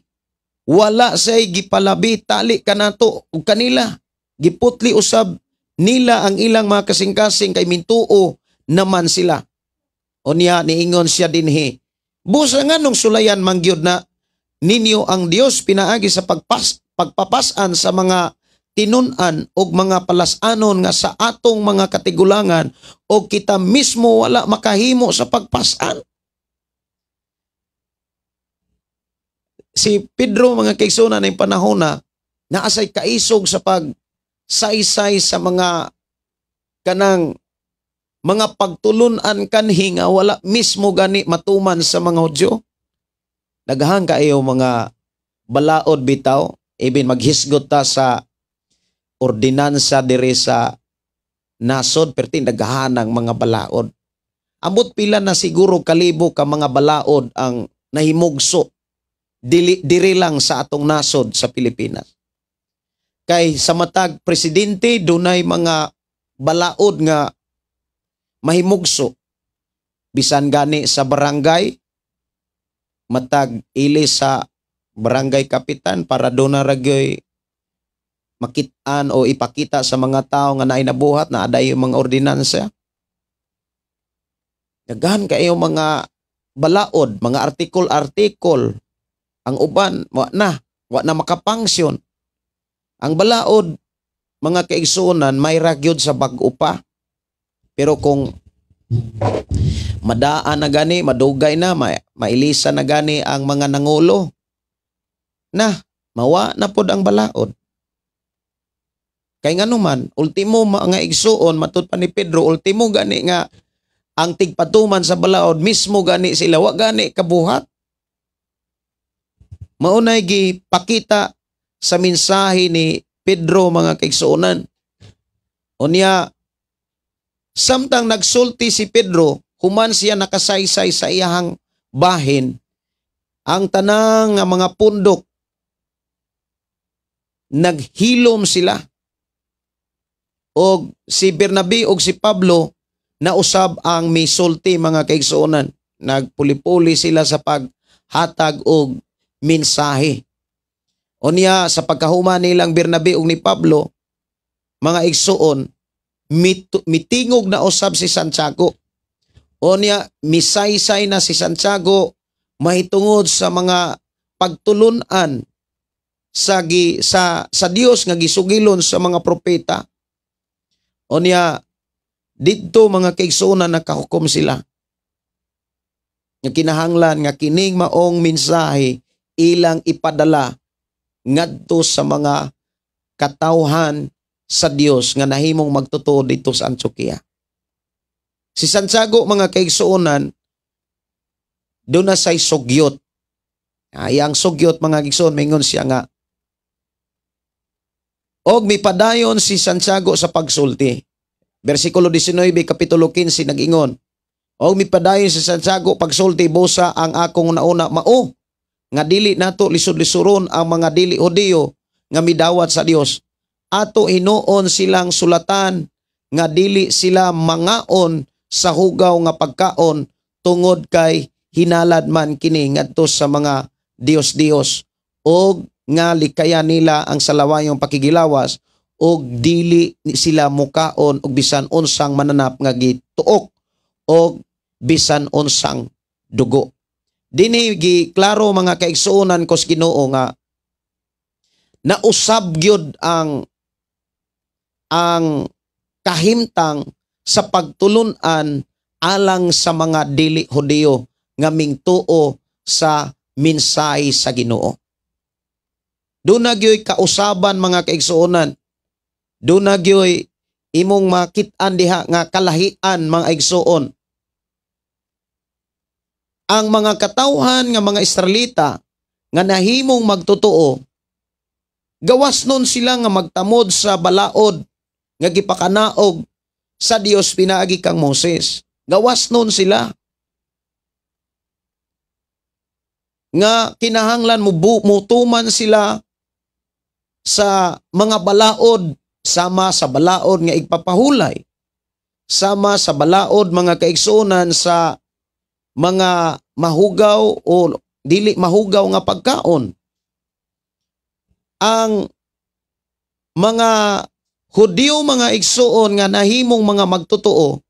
"Wala say gipalabi tali kanato ug kanila. Giputli usab nila ang ilang mga kasing-kasing kay mintuo naman sila." Unya niingon siya dinhi, "Busa nganong sulayan mangyud na ninyo ang Dios pinaagi sa pagpapas-an sa mga tinun-an og mga palas-anon nga sa atong mga katigulangan o kita mismo wala makahimo sa pagpas-an?" Si Pedro, mga kaigsuonan, ng panahon na naasay kaisog sa pagsaysay sa mga kanang mga pagtulunan kanhi nga wala mismo gani matuman sa mga Hudyo. Daghan kaayo mga balaod bitaw, even maghisgot ta sa ordinansa diri sa nasod, perti daghan ang mga balaod. Ambot pila na siguro kalibo ka mga balaod ang nahimugso dili diri lang sa atong nasod sa Pilipinas. Kay sa matag presidente dunay mga balaod nga mahimugso. Bisan gani sa barangay, matag ili sa barangay kapitan para doon na ragyoy makitaan o ipakita sa mga tao nga naay nabuhat na aday yung mga ordinansa. Daghan kayo mga balaod, mga artikol-artikol. Ang uban, wa na makapangsyon. Ang balaod, mga kaigsuonan, may ragyod sa bag-o pa. Pero kung madaan na gani, madugay na, mailisa na gani ang mga nangulo, na, mawa na pod ang balaod. Kay nganuman, ultimo, mga igsuon, matud pa ni Pedro, ultimo gani nga ang tigpatuman sa balaod, mismo gani sila, wa gani kabuhat. Maunay gipakita sa mensahe ni Pedro, mga kaigsuonan. Unya, samtang nagsulti si Pedro, human siya nakasaysay sa iyahang bahin, ang tanang nga mga pundok, naghilom sila. Og si Bernabe og si Pablo nausab ang misulti, mga kaigsuonan. Nagpuli-puli sila sa paghatag og mensahe. Unya sa pagkahuman nilang Bernabe ug ni Pablo, mga igsuon, mitingog na usab si Santiago. Unya misaysay na si Santiago mahitungod sa mga pagtulunan sa Dios nga gisugilon sa mga propeta. Unya didto, mga kaigsuonan, nakahukom sila nga kinahanglan nga kining maong mensahe ilang ipadala ngadto sa mga katawhan sa Dios nga nahimong magtotoo dito sa Antioquia. Si Santiago, mga kaigsuonan, doon na say sugyot. Ay, ang sugyot, mga kaigsuon, mingon siya nga, og mipadayon si Santiago sa pagsulti. Versikulo 19, Kapitulo 15, nag-ingon, "Og mipadayon si Santiago pagsulti, busa ang akong nauna mao nga dili nato lisod-lisuron ang mga dili Hudiyo nga midawat sa Dios, ato hinuon silang sulatan nga dili sila mangaon sa hugaw nga pagkaon tungod kay hinalad man kini ngadto sa mga dios-dios, og nga likayan nila ang salawayong pakigilawas og dili sila mukaon og bisan unsang mananap nga gituok og bisan unsang dugo. Dinhi giklaro, mga kaigsuonan ko sa Ginoo, nga nausab gyud ang kahimtang sa pagtulun-an alang sa mga dili Hudiyo nga mingtuo sa mensahe sa Ginoo. Duna gyoy kausaban, mga kaigsuonan. Duna gyoy imong makit-an diha nga kalahian, mga igsuon. Ang mga katawhan nga mga Israelita nga nahimong magtotoo, gawas nun sila nga magtamod sa balaod nga gipakanaog sa Dios pinaagi kang Moses. Gawas nun sila nga kinahanglan mo mutuman sila sa mga balaod, sama sa balaod nga igpapahulay, sama sa balaod, mga kaigsuonan, sa mga mahugaw o dili mahugaw nga pagkaon. Ang mga Hudyo, mga igsuon, nga nahimong mga magtotoo,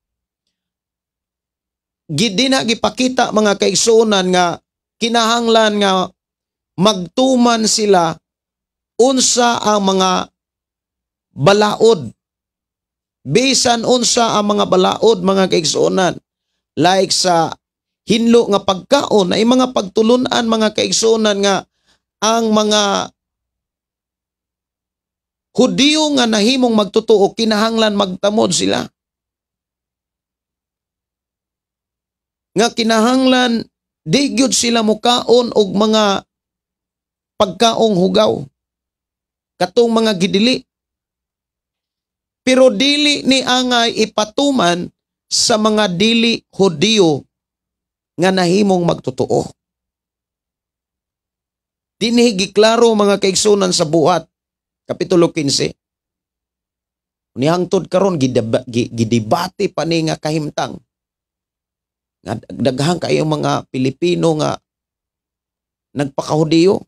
gid na gipakita, mga kaigsuonan, nga kinahanglan nga magtuman sila unsa ang mga balaod, bisan unsa ang mga balaod, mga kaigsuonan, like sa hinlo nga pagkaon ay mga pagtulunan, mga kaigsuonan, nga ang mga Hudiyo nga nahimong magtotoo, kinahanglan magtamod sila. Nga kinahanglan di gyud sila mukaon og mga pagkaong hugaw, katong mga gidili. Pero dili ni angay ipatuman sa mga dili Hudiyo nga nahimong magtotoo. Dinhi giklaro, mga kaigsunan, sa Buhat Kapitulo 15. Nihangtod karon gidebate pa ni nga kahimtang. Nga daghan kayo mga Pilipino nga nagpakahudiyo.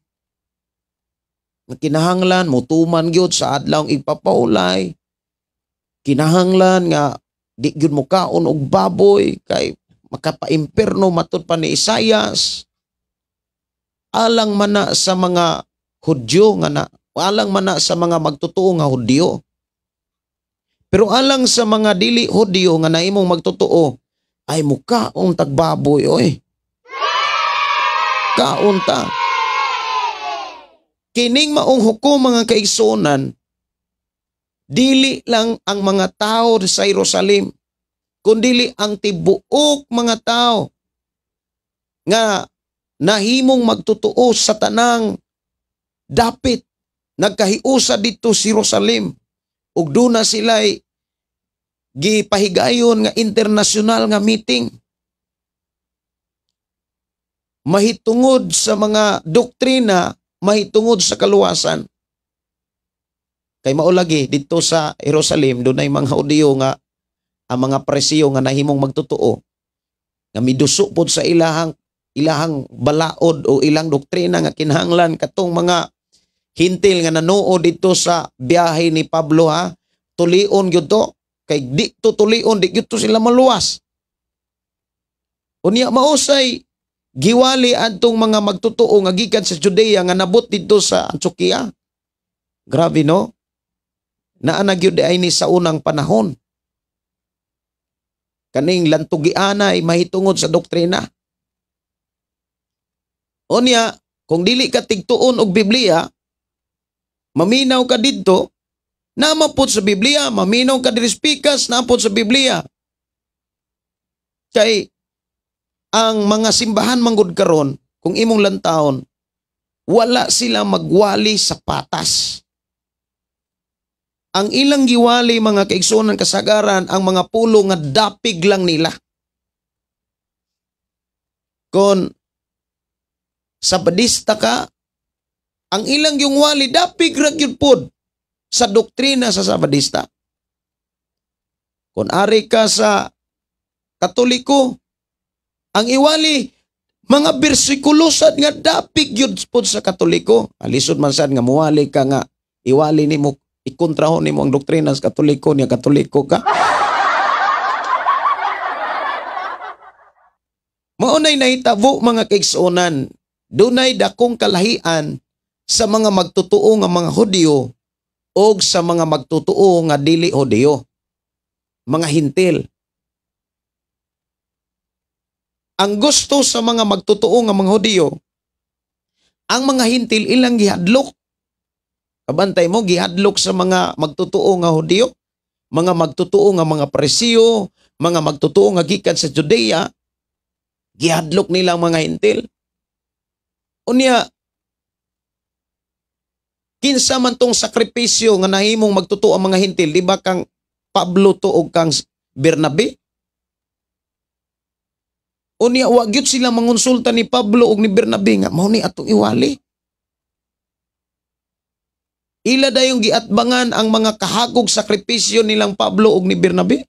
Nga kinahanglan mutuman gyud sa adlawng igpapahulay. Kinahanglan nga di gyud mukaon og baboy kay makapaimperno matud pa ni Isayas. Alang man na sa mga Hudyo nga na, alang man na sa mga magtotoo nga Hudyo. Pero alang sa mga dili Hudyo nga naimong magtotoo, ay mukaon tagbaboy oy. Kaon ta. Kining maong hukom, mga kaigsuonan, dili lang ang mga tao sa Jerusalem, kundili ang tibuok mga tao nga nahimong magtotoo sa tanang dapit nagkahiusa dito si Jerusalem ug duna sila'y gipahigayon nga internasyonal nga meeting mahitungod sa mga doktrina mahitungod sa kaluwasan. Kay mao lagi didto sa Jerusalem dunay mga Hudiyo nga ang mga Parisiyo nga nahimong magtotoo nga miduso pod sa ilahang ilahang balaod o ilang doktrina nga kinahanglan katong mga hintil nga nanuo didto sa biyahe ni Pablo, ha, tulion gyud to, kay di to tulion, di gyud to sila maluwas. Unya mausay giwali adtong mga magtotoo nga gikan sa Judea nga nabot didto sa Antioquia. Grabe, no? Naa na gyud ay ni sa unang panahon. Kaning lantugiana ay mahitungod sa doktrina. Unya, kung dili ka tigtuon og Biblia, maminaw ka didto, namapot sa Biblia, maminaw ka diri pikas, napot sa Biblia. Kay ang mga simbahan manggod karon, kung imong lantawon, wala sila magwali sa patas. Ang ilang giwali, mga kaigsuonan, kasagaran ang mga pulo nga dapig lang nila. Kung Sabadista ka, Ang ilang yung wali dapig ra gyud pod sa doktrina sa Sabadista. Kung ari ka sa Katoliko, ang iwali mga bersikulo sad nga dapig gyud pod sa Katoliko. Alisod man sad nga muwali ka nga iwali nimo, ikontrahon nimo ang doktrina sa Katoliko niya Katoliko ka. Maunay nahitabo mga kaigsuonan, dunay dakong kalahian sa mga magtotoo nga mga Hudyo o sa mga magtotoo nga dili Hudyo, mga Hintil. Ang gusto sa mga magtotoo nga mga Hudyo, ang mga Hintil ilang gihadlok. Kabantay mo, gihadlok sa mga magtotoo nga Hudyo, mga magtotoo nga mga Parisiyo, mga magtotoo nga gikan sa Judea, gihadlok nila ang mga Hintil. Unya, kinsa man tong sakripisyo nga nahimong magtotoo ang mga Hintil, di ba kang Pablo to og kang Bernabe? Unya, wa gyud sila mangonsulta ni Pablo og ni Bernabe nga mao ni atong iwali. Ila dayong giatbangan ang mga kahagog sakripisyo nilang Pablo og ni Bernabe.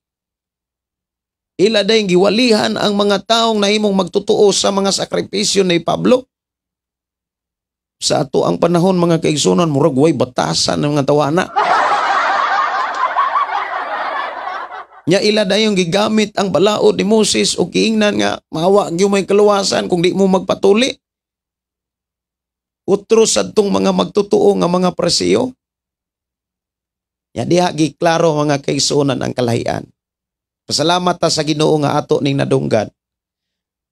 Ila dayong giwalihan ang mga taong nahimong magtotoo sa mga sakripisyo ni Pablo. Sa ato ang panahon mga kaigsunan, murag way batasan ng mga tawana. Nya ila dayong gigamit ang balaod ni Moses o giingnan nga mawa gyud may kaluwasan kung di mo magpatuli. Utro sadtong mga magtotoo nga mga presiyo. Nya diha giklaro mga kaigsunan ang kalahian. Pasalamat ta sa Ginoo nga ato ning nadunggan.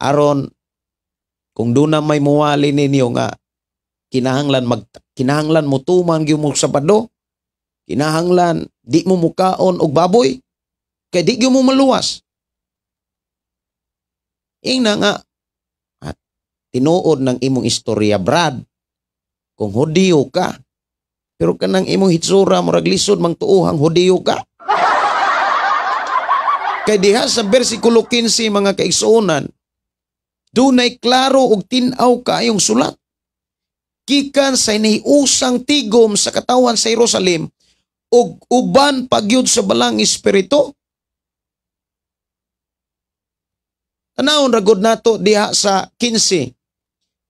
Aron kung duna may muwali ninyo nga kinahanglan mo tuman gyud mo Sabado, kinahanglan di mo mukaon og baboy kay di gyud mo maluwas. Ingna nga at tinuod ng imong istorya, Brad, kung Hudiyo ka, pero kanang imong hitsura murag lisod mang tuohang Hudiyo ka. Kay diha sa bersikulo 15 mga kaigsuonan, dunay klaro og tin-aw kaayong sulat. Gikan sa iniusang tigom sa katawan sa Jerusalem ug uban pagyud sa balang espiritu. Tanawon ra gud nato diha sa 15,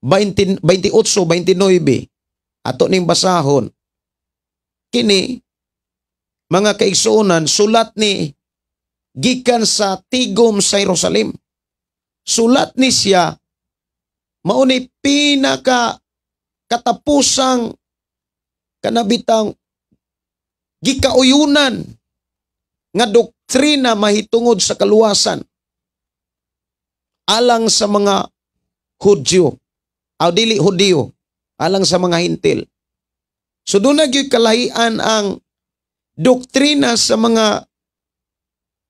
28, 29. Ato ning basahon. Kini mga kaigsuonan, sulat ni gikan sa tigom sa Jerusalem. Sulat ni siya mao ni pinaka katapusang kanabitang gikauyunan nga doktrina mahitungod sa kaluwasan alang sa mga Hudyo, aw dili Hudyo, alang sa mga Hintil. So doon na gyud kalahian ang doktrina sa mga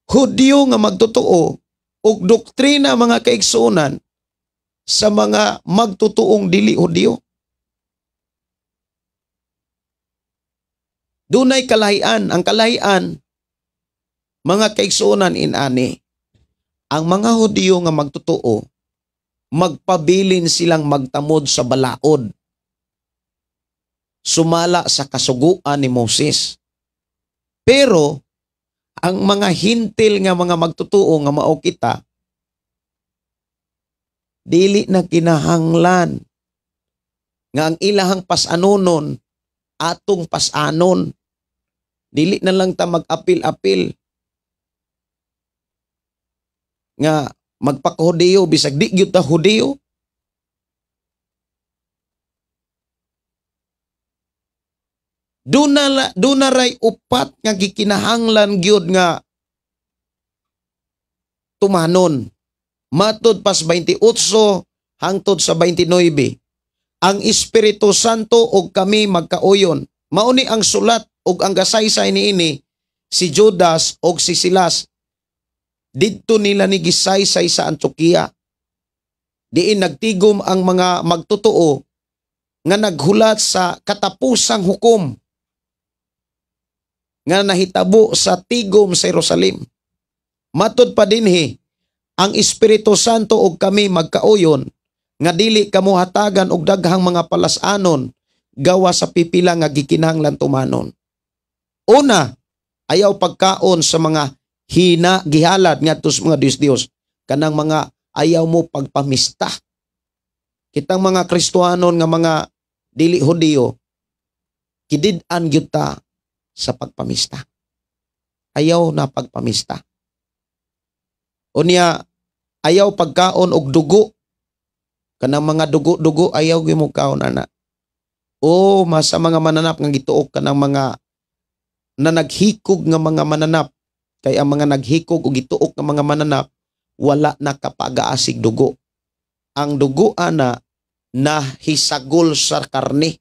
Hudyo nga magtotoo ug doktrina mga kaigsuonan sa mga magtotoong dili Hudyo. Dunay kalahian. Ang kalahian, mga kaigsuonan inani, ang mga Hudyo nga magtotoo, magpabilin silang magtamod sa balaod, sumala sa kasuguan ni Moses. Pero ang mga Hintil nga mga magtotoo nga mao kita, dili na kinahanglan nga ang ilahang pasanonon atong pasanon. Dili na lang ta mag-apil-apil nga magpakahudiyo bisag di gyud ta Hudiyo. Duna ray upat nga gikinahanglan gyud nga tumanon. Matod pas 28 hangtod sa 29. Ang Espiritu Santo og kami magkauyon. Mao ni ang sulat og ang gasaysay niini si Judas og si Silas. Didto nila ni gisaysay sa Antioquia. Diin nagtigom ang mga magtotoo nga naghulat sa katapusang hukom nga nahitabo sa tigom sa Jerusalem. Matod pa dinhi, ang Espiritu Santo og kami magkauyon nga dili kamo hatagan og daghang mga palasanon gawa sa pipila nga gikinahanglan tumanon. Una, ayaw pagkaon sa mga hina gihalad ngadto sa mga Dios-Dios, kanang mga ayaw mo pagpamista. Kitang mga Kristohanon nga mga dili Hudiyo, kidid-an gyud ta sa pagpamista. Ayaw na pagpamista. Unya, ayaw pagkaon og dugo. Kanang mga dugo-dugo ayaw gyud mo kaon ana. O mas sa mga mananap nga gituok, kanang mga na naghikog nga mga mananap, kay ang mga naghikog o gituok nga mga mananap wala na kapagaasig dugo. Ang dugo ana nahisagol sa karne.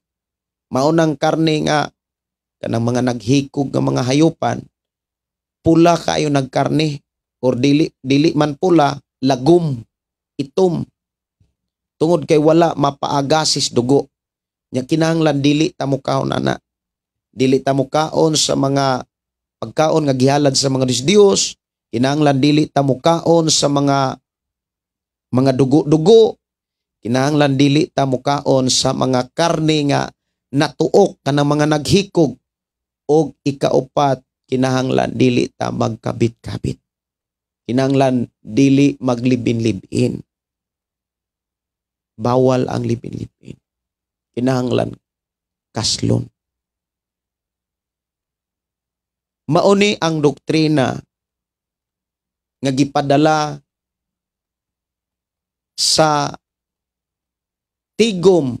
Mao nang karne nga kanang mga naghikog nga mga hayupan, pula kaayo nagkarne, or dili dili man pula, lagom, itom, tungod kay wala mapaagasis dugo. Nya kinahanglan dili ta mukaon ana. Dili ta mukaon sa mga pagkaon nga gihalad sa mga Dios-Dios, kinahanglan dili ta mukaon sa mga dugo-dugo, kinahanglan dili ta mukaon sa mga karne nga natuok, kanang mga naghikog, og ikaupat, kinahanglan dili ta magkabit-kabit. Kinahanglan dili maglibin-libin. Bawal ang libin-libin. Kinahanglan kaslon. Mauni ang doktrina nga gipadala sa tigom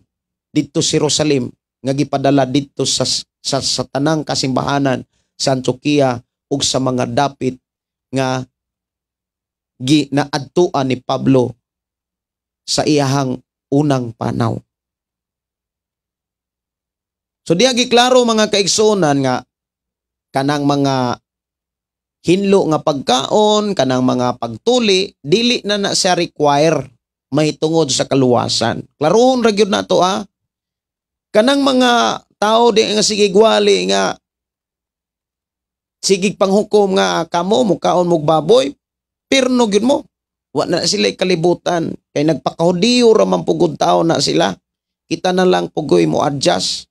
didto sa Jerusalem, nga gipadala didto sa tanang kasimbahanan sa Antioquia ug sa mga dapit nga gi naadtuan ni Pablo sa iyahang unang panaw. So diya giklaro, mga kaigsuonan, nga kanang mga hinlo nga pagkaon, kanang mga pagtuli, dili na na siya require mahitungod sa kaluwasan. Klarohon ra gyud nato ah. Kanang mga tao di nga sige gwali nga sigig panghukom nga kamo mukaon mog baboy, pirno gyud mo. Wa na sila kalibutan kay nagpakahudiyo ra man pugod tao na sila. Kita na lang pugoy mo adjust.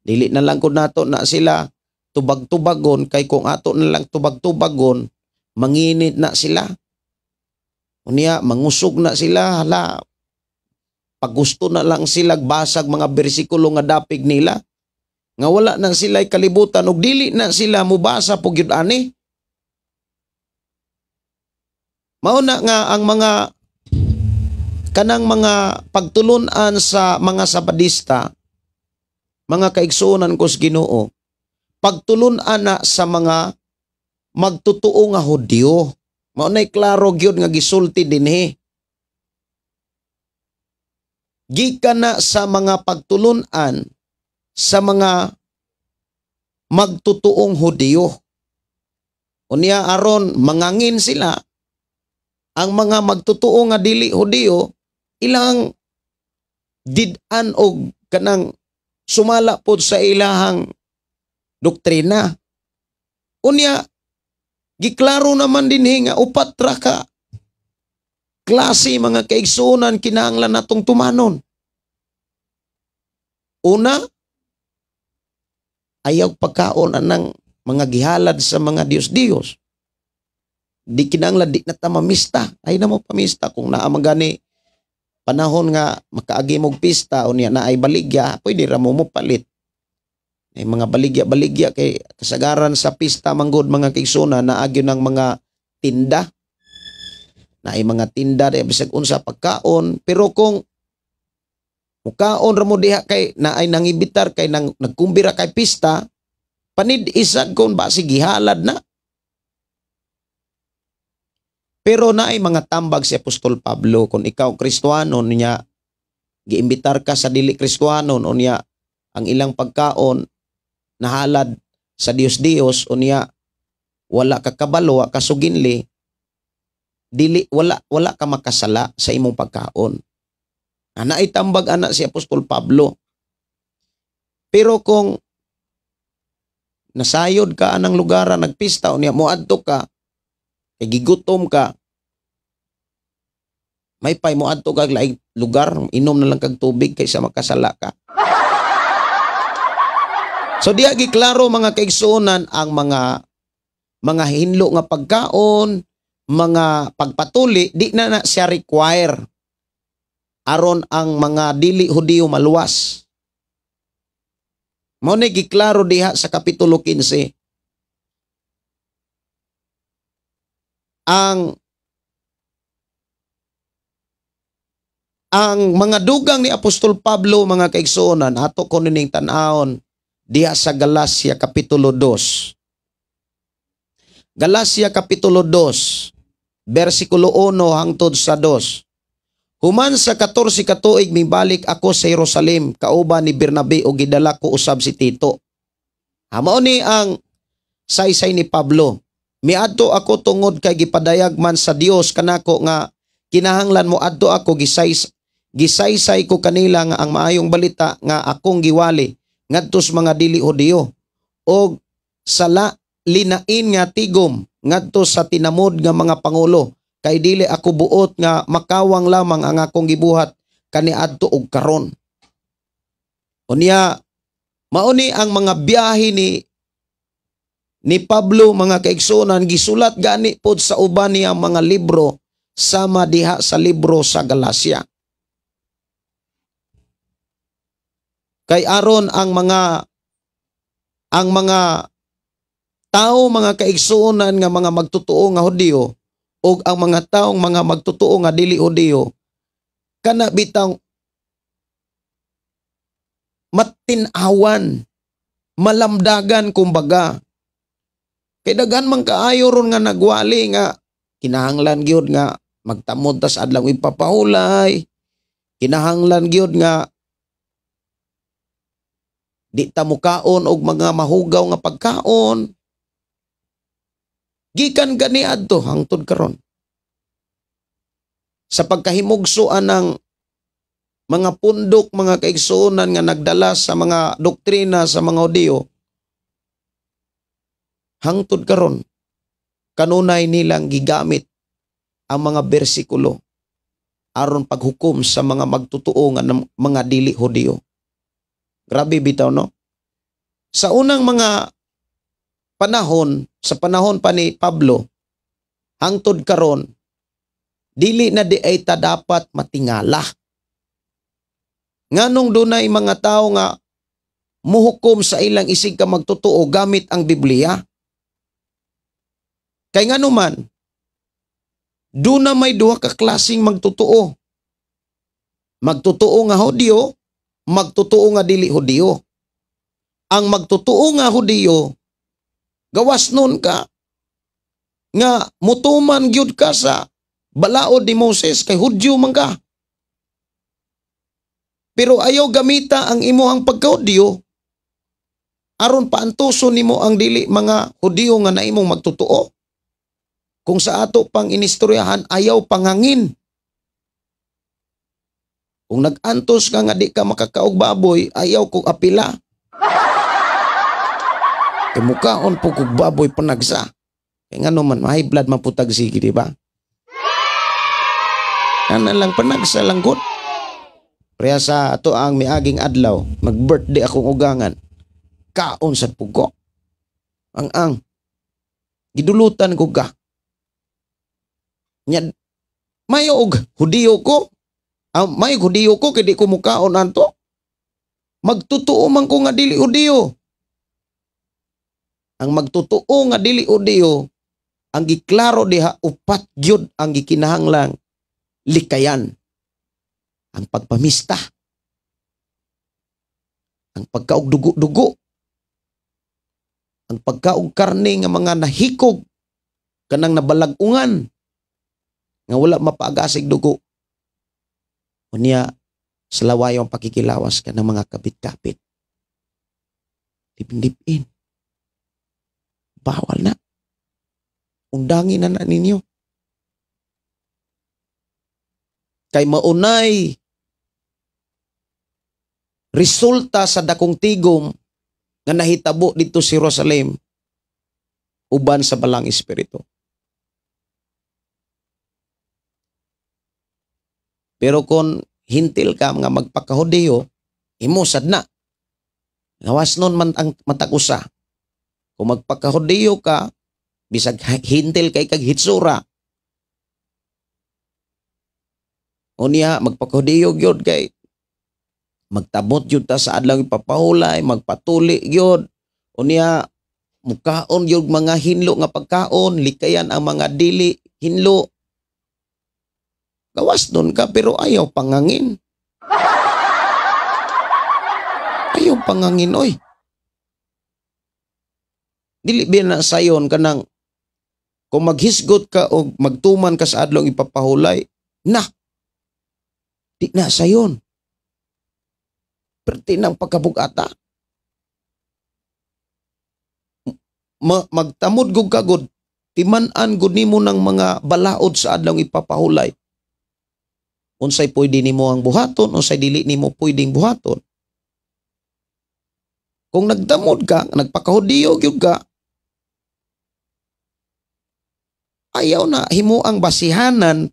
Dili na lang kud nato na sila tubag-tubagon, kay kung ato na lang tubag-tubagon, manginit na sila. Unya mangusog na sila, hala, pagusto na lang sila basag mga bersikulo nga dapig nila nga wala na sila kalibutan ug dili na sila mubasa pug gyud ani. Mao na nga ang mga kanang mga pagtulun-an sa mga Sabadista, mga kaigsuonan ko sa Ginoo, pagtulun-an na sa mga magtotoo nga Hudyo. Mao nay klaro gyud nga gisulti dinhi. Gikan na sa mga pagtulun-an sa mga magtutuong Hudyo. Unya aron mangangin sila, ang mga magtotoo nga dili Hudyo, ilang did-an og kanang sumala pod sa ilahang doktrina. Unya giklaro naman dinhi nga upat ra ka klase, mga kaigsuonan, kinahanglan natong tumanon. Una, ayaw pagkaon anang mga gihalad sa mga Diyos-Diyos. Di kinahanglan di na ta mamista. Ay na mo pamista kung naa man gani panahon nga makaagi mog pista, unya na ay baligya, pwede ra mo mo palit. Ay mga baligya-baligya kay kasagaran sa pista manggod, mga kaigsuonan, naagyo ng mga tinda. Na ay mga tinda di bisag unsa pagkaon, pero kung mukaon ra mo diha kay na ay nangibitar kay nang nagkumbira kay pista, panid isad kung ba gihalad na. Pero naay mga tambag si Apostol Pablo kung ikaw Kristohanon niya giimbitar ka sa dili Kristohanon, unya ang ilang pagkaon nahalad sa Dios-Dios, unya wala ka kabalo, wa ka suginli, dili wala wala ka makasala sa imong pagkaon. Ana itambag ana si Apostol Pablo. Pero kung nasayod ka anang lugar nagpista, unya moadto ka kay gigutom ka, may pay moadto kag laing lugar, inom na lang kag tubig kaysa makasala ka. So diha giklaro, mga kaigsuonan, ang mga hinlo nga pagkaon, mga pagpatuli, di na na siya require aron ang mga dili Hudiyo maluwas. Mao ni giklaro diha sa kapitulo 15. Ang mga dugang ni Apostol Pablo, mga kaigsuonan, ato ko nining tan-awon diha sa Galacia kapitulo 2. Galacia kapitulo 2, versikulo 1 hangtod sa 2. Human sa 14 ka tuig, mibalik ako sa Jerusalem kauban ni Bernabe ug gidala ko usab si Tito. Mao ni ang saysay ni Pablo. Miadto ako tungod kay gipadayag man sa Dios kanako nga kinahanglan mo adto ako. Gisaysay ko kanila nga ang maayong balita nga akong giwali ngadto sa mga dili Hudiyo og sa linain nga tigom ngadto sa tinamod nga mga pangulo, kay dili ako buot nga makawang lamang ang akong gibuhat kaniadto og karon. Unya mao ni ang mga biyahe ni Pablo, mga kaigsuonan, gisulat gani pod sa uban niya mga libro, sama diha sa libro sa Galacia. Kay aron ang mga tao, mga kaigsuonan, nga mga magtotoo nga Hudiyo ug ang mga taong mga magtotoo nga dili Hudiyo, kana bitang matin-awan, malamdagan kumbaga. Kay daghan man kaayo ron nga nagwali nga kinahanglan gyud nga magtamod tas adlaw ipapahulay, kinahanglan gyud nga di ta mukaon og mga mahugaw nga pagkaon. Gikan gani adto hangtod karon. Sa pagkahimugso anang mga pundok, mga kaigsuonan, nga nagdala sa mga doktrina sa mga Hudiyo, hangtod karon kanunay nilang gigamit ang mga bersikulo aron paghukom sa mga magtotoo nga mga dili Hudiyo. Grabe bitaw, no? Sa unang mga panahon, sa panahon pa ni Pablo, hangtod karon, dili na di ay ta dapat matingala. Nganong dunay mga tao nga muhukom sa ilang isig ka magtotoo gamit ang Biblia? Kay nganuman, duna may duha ka klaseng magtotoo. Magtotoo nga Hudiyo, magtotoo nga dili Hudiyo. Ang magtotoo nga Hudiyo, gawas nun ka nga mutuman gyud ka sa balaod ni Moses kay Hudyo man ka. Pero ayaw gamita ang imuhang pagka-Hudyo aron paantuson nimo ang dili mga Hudiyo nga naimong magtotoo. Kung sa ato pang inistoryahan, ayaw pangangin. Kung nag-antos ka nga di ka makakaog baboy, ayaw kog apila. Kay mukaon po kog baboy panagsa. Kay ngano man, high blood man putag sige, di ba? Ana lang, panagsa lang gud. Preya sa ato ang miaging adlaw, mag-birthday akong ugangan. Kaon sa pugo. Ang gidulutan ko ka. Nya mayo og Hudiyo ko. May Hudiyo ko kay di ko mukaon anto. Magtotoo man ko nga dili Hudiyo. Ang magtotoo nga dili Hudiyo, ang giklaro diha, upat gyud ang gikinahanglang likayan. Ang pagpamista, ang pagkaog dugo-dugo, ang pagkaog karne nga mga nahikog kanang nabalagungan nga wala mapaagasig dugo. Unya sa lawayong pakikilawas ka ng mga kapit-kapit. Dipin-dipin. Bawal na. Undangin na na ninyo. Kay maunay resulta sa dakong tigom nga nahitabo dito si Jerusalem uban sa balang espiritu. Pero kung hintil ka nga magpakahudiyo, imo sad na. Gawas nun man ang matag usa. Kung magpakahudiyo ka, bisag hintil kay kag hitsura. Unya magpakahudiyo gyud kay magtabot gyud ta sa adlaw ipapahulay, magpatuli gyud. Unya mukaon gyud mga hinlo nga pagkaon, likayan ang mga dili hinlo. Gawas nun ka pero ayaw pangangin. Ayaw pangangin oy. Dili biya na sayon kanang kung maghisgot ka o magtuman ka sa adlong ipapahulay, na di na sayon. Perti ng pagkabugata. Magtamod gud kagod, timan-an gud nimo ng mga balaod sa adlong ipapahulay. Unsay pwede nimo ang buhaton, unsay dili nimo pwedeng buhaton. Kung nagtamod ka, nagpakahudiyo gyud ka, ayaw na himo ang basihanan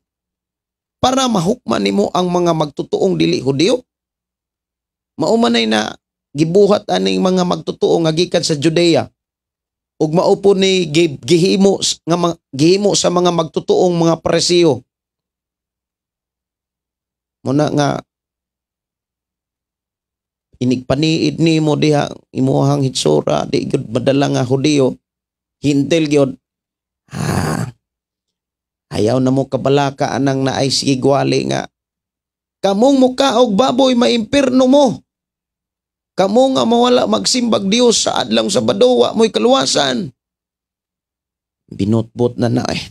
para mahukman nimo ang mga magtutuong dili Hudiyo. Mao man ay na gibuhat aning mga magtutuo nga gikan sa Judea ug mao po ni gihimo nga gihimo sa mga magtutuong mga Parisiyo. Muna nga inigpaniid nimo diha imuhang hitsura di gyud madala nga Hudiyo, hintil gyud. Ayaw na mo kabalaka anang naay sigwali nga kamong muka og baboy maimpirno mo. Kamo nga mawala magsimbag Dios sa adlaw Sabado, wa mo'y kaluwasan. Binutbot na na eh.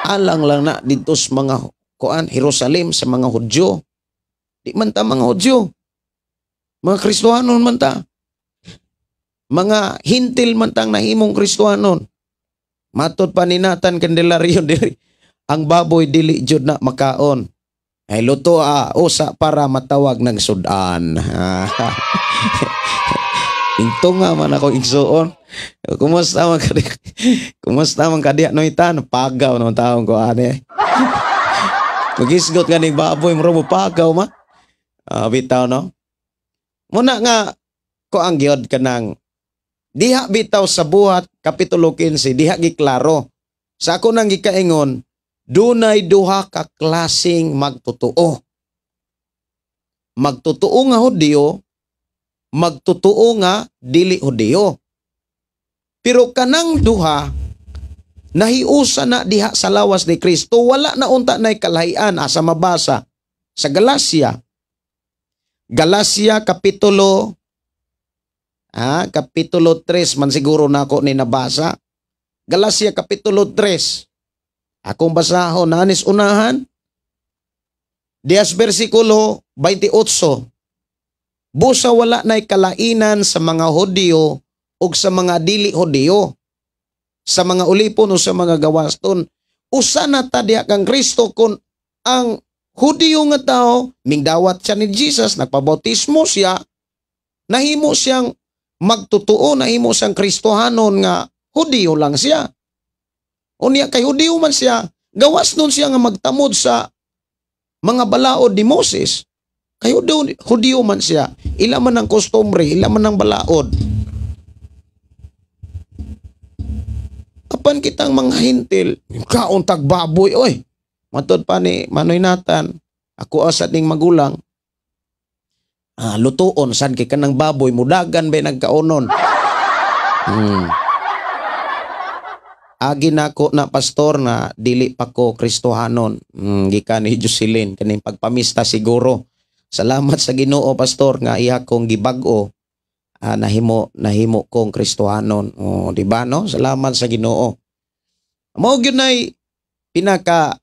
Alang lang na dito sa mga kuan Jerusalem sa mga Hudyo. Di man ta mga Hudyo. Mga Kristohanon man ta. Mga hintil man tang nahimong Kristohanon. Matod pa ni Nathan Candelario diri, ang baboy dili jud na makaon. Ay luto usa para matawag ng sudan. Into nga man ako igsuon. Kumusta man kadi? Kumusta man kadi noitan? Pagaw naman taong ko ani. Magisgot ka ning baboy mura mo pagaw ma. Bitaw no. Muna nga ko ang gyud kanang diha bitaw sa Buhat kapitulo 15 diha giklaro. Sa ako nang gikaingon, dunay duha ka klaseng magtotoo. Magtotoo nga Hudiyo, magtotoo nga dili Hudiyo. Pero kanang duha nahiusa na diha sa lawas ni Kristo, wala na unta nay kalahian asa mabasa sa Galacia. Galacia kapitulo kapitulo 3 man siguro nako ni nabasa. Galacia kapitulo 3. Akong basahon anis unahan. Dias bersikulo 28. Busa wala na'y kalainan sa mga Hudiyo ug sa mga dili Hudiyo, sa mga ulipon o sa mga gawaston. Usa na ta diha kang Kristo kun ang Hudiyo nga tao mingdawat siya ni Jesus, nagpabautismo siya, nahimo siyang magtotoo, nahimo siyang Kristohanon nga Hudiyo lang siya. Unya kay Hudiyo man siya, gawas nun siya nga magtamod sa mga balaod ni Moses. Kay Hudiyo man siya, ila man ang kostumbre, ila man ang balaod. Apan kitang mga hintil, kaon tag baboy oy. Matod pa ni Manoy Nathan, ako asad ning magulang. Lutuon sad kay kanang baboy mudagan bay nagkaonon. Agi nako na pastor na dili pa ko Kristohanon. Gikan ni Jocelyn kaning pagpamista siguro. Salamat sa Ginoo pastor nga iya kong gibag-o, nahimo kong Kristohanon. Oh, di ba no? Salamat sa Ginoo. Mao gyud nay pinaka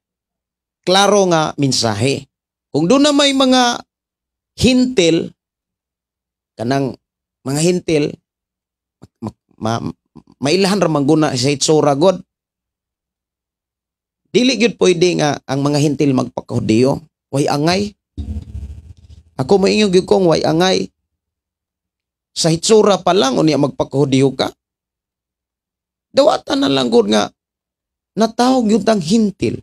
klaro nga mensahe. Kung doon na may mga hintil, kanang mga hintil, mailahan ra man guna sa itsura god. Dili gyud pwede nga ang mga hintil magpakahudiyo. Way angay. Ako maingon gyud kong way angay. Sa hitsura pa lang unya magpakahudiyo ka. Dawatan na lang gud nga natawag gyud tang hintil.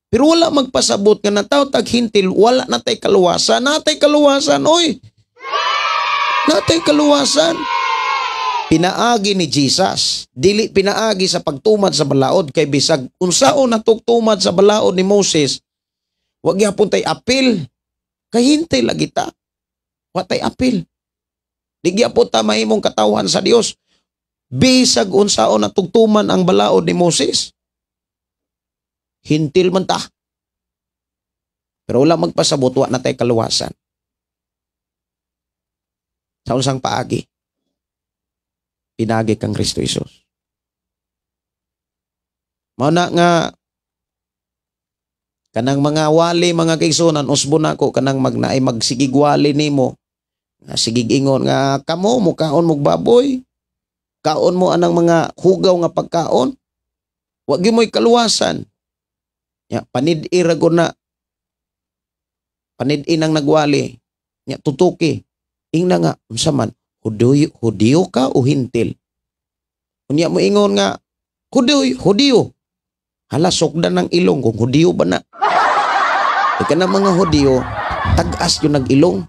Pero wala magpasabot nga nataw tag hintil, wala natay kaluwasan. Natay kaluwasan, oy. Natay kaluwasan. Pinaagi ni Jesus, dili pinaagi sa pagtumad sa balaod, kay bisag unsaon natugtumad sa balaod ni Moses, wa gyapon tay apil. Kay hintil lagi ta. Wa tay apil. Di gyapon ta mahimong katawhan sa Dios. Bisag unsaon natugtuman ang balaod ni Moses, hintil man ta. Pero wala magpasabot, wa na tay kaluwasan. Sa unsang paagi? Pinagi kang Kristo Jesus. Mao na nga kanang mga wali, mga kaigsunan, usbo na ko kanang magnaay magsigig wali nimo. Nga sigig ingon nga kamo mukaon mog baboy. Kaon mo anang mga hugaw nga pagkaon. Wa gyud mo'y kaluwasan. Ya, panid-i ra gud na. Panid-i nang nagwali. Ya, tutuki. Ingna nga unsa man, Hudiyo ka o hintil? Unya mo ingon nga Hudiyo. Hala, sukdan ng ilong kung Hudiyo ba na. Ika na mga Hudiyo, tag-as yung nag-ilong.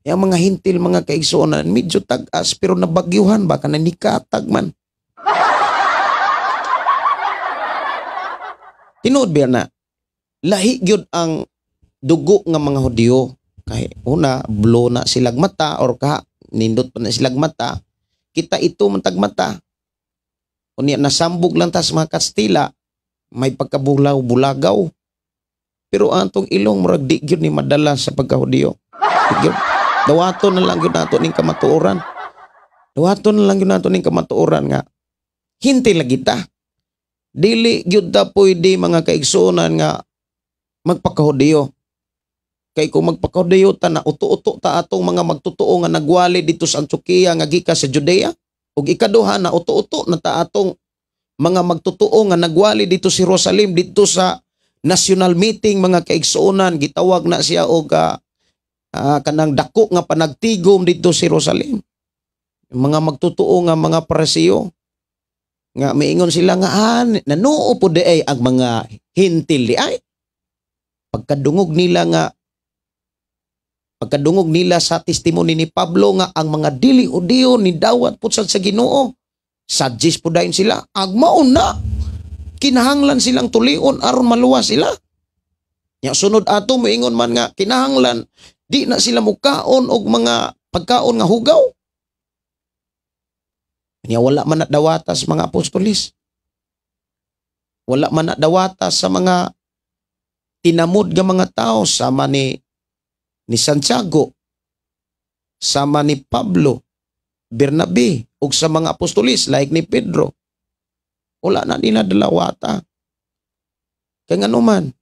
Yung mga hintil, mga kaigsuonan, medyo tag-as pero nabagyuhan ba ka na nikatag man. Tinuod ba na? Lahi gyud ang dugo nga mga Hudiyo. Kay una, blue na silag mata or ka nindot pa na silag mata. Kita ito man tag mata. Unya nasambog lang tas mga Kastila, may pagkabulaw bulagaw. Pero antong ilong murag di gyud ni madala sa pagkahudiyo. Gyud. Dawaton na lang gyud nato ning kamatuoran. Dawaton na lang gyud nato ning kamatuoran nga hinti lagi ta. Dili gyud ta pwede mga kaigsuonan nga magpakahudiyo. Kay kung magpakahudiyo ta na uto-uto ta atong mga magtotoo nga nagwali dito sa Antioquia nga gikan sa Judea, ug ikaduha na uto-uto na ta atong mga magtotoo nga nagwali dito sa Jerusalem, dito sa national meeting mga kaigsuonan, gitawag na siya og kanang dako nga panagtigom dito sa Jerusalem. Mga magtotoo nga mga Pariseo nga miingon sila nga nanuo po di ay ang mga hintil di ay. Pagkadungog nila sa testimony ni Pablo nga ang mga dili Hudiyo ni dawat pud sa Ginoo, suggest po dayon sila, agmaon na kinahanglan silang tulion aron maluwas sila. Nya sunod ato moingon man nga kinahanglan di na sila mukaon og mga pagkaon nga hugaw. Nya wala man nadawata sa mga apostolis. Wala man nadawata sa mga tinamod nga mga tao, sama ni Santiago, sama ni Pablo, Bernabe, ug sa mga apostolis like ni Pedro. Wala na nila dalawata. Kaya nga naman,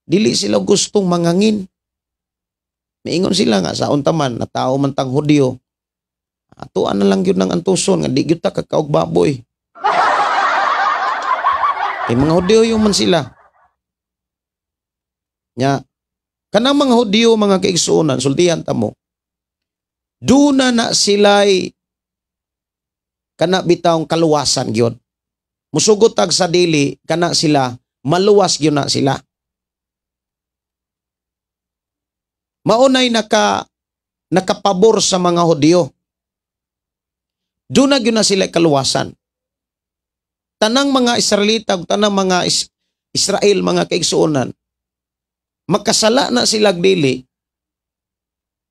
dili sila gustong mangangin. Maingon sila nga sa untaman, na tao man tang Hudyo, atuan na lang yun ng antuson, nga di gyud ta kakaog baboy. Kay mga Hudyo yung man sila. Nya, kanang mga Hudyo, mga kaigsuonan, sultihan ta mo, duna na sila'y kana bitawng kaluwasan gyud. Musugot tag sa dili, kana sila, maluwas gyud na sila. Maunay nakapabor sa mga Hudyo. Duna gyud na sila kaluwasan. Tanang mga Israelita ug tanang mga Israel, mga kaigsuonan, makasala na sila dili,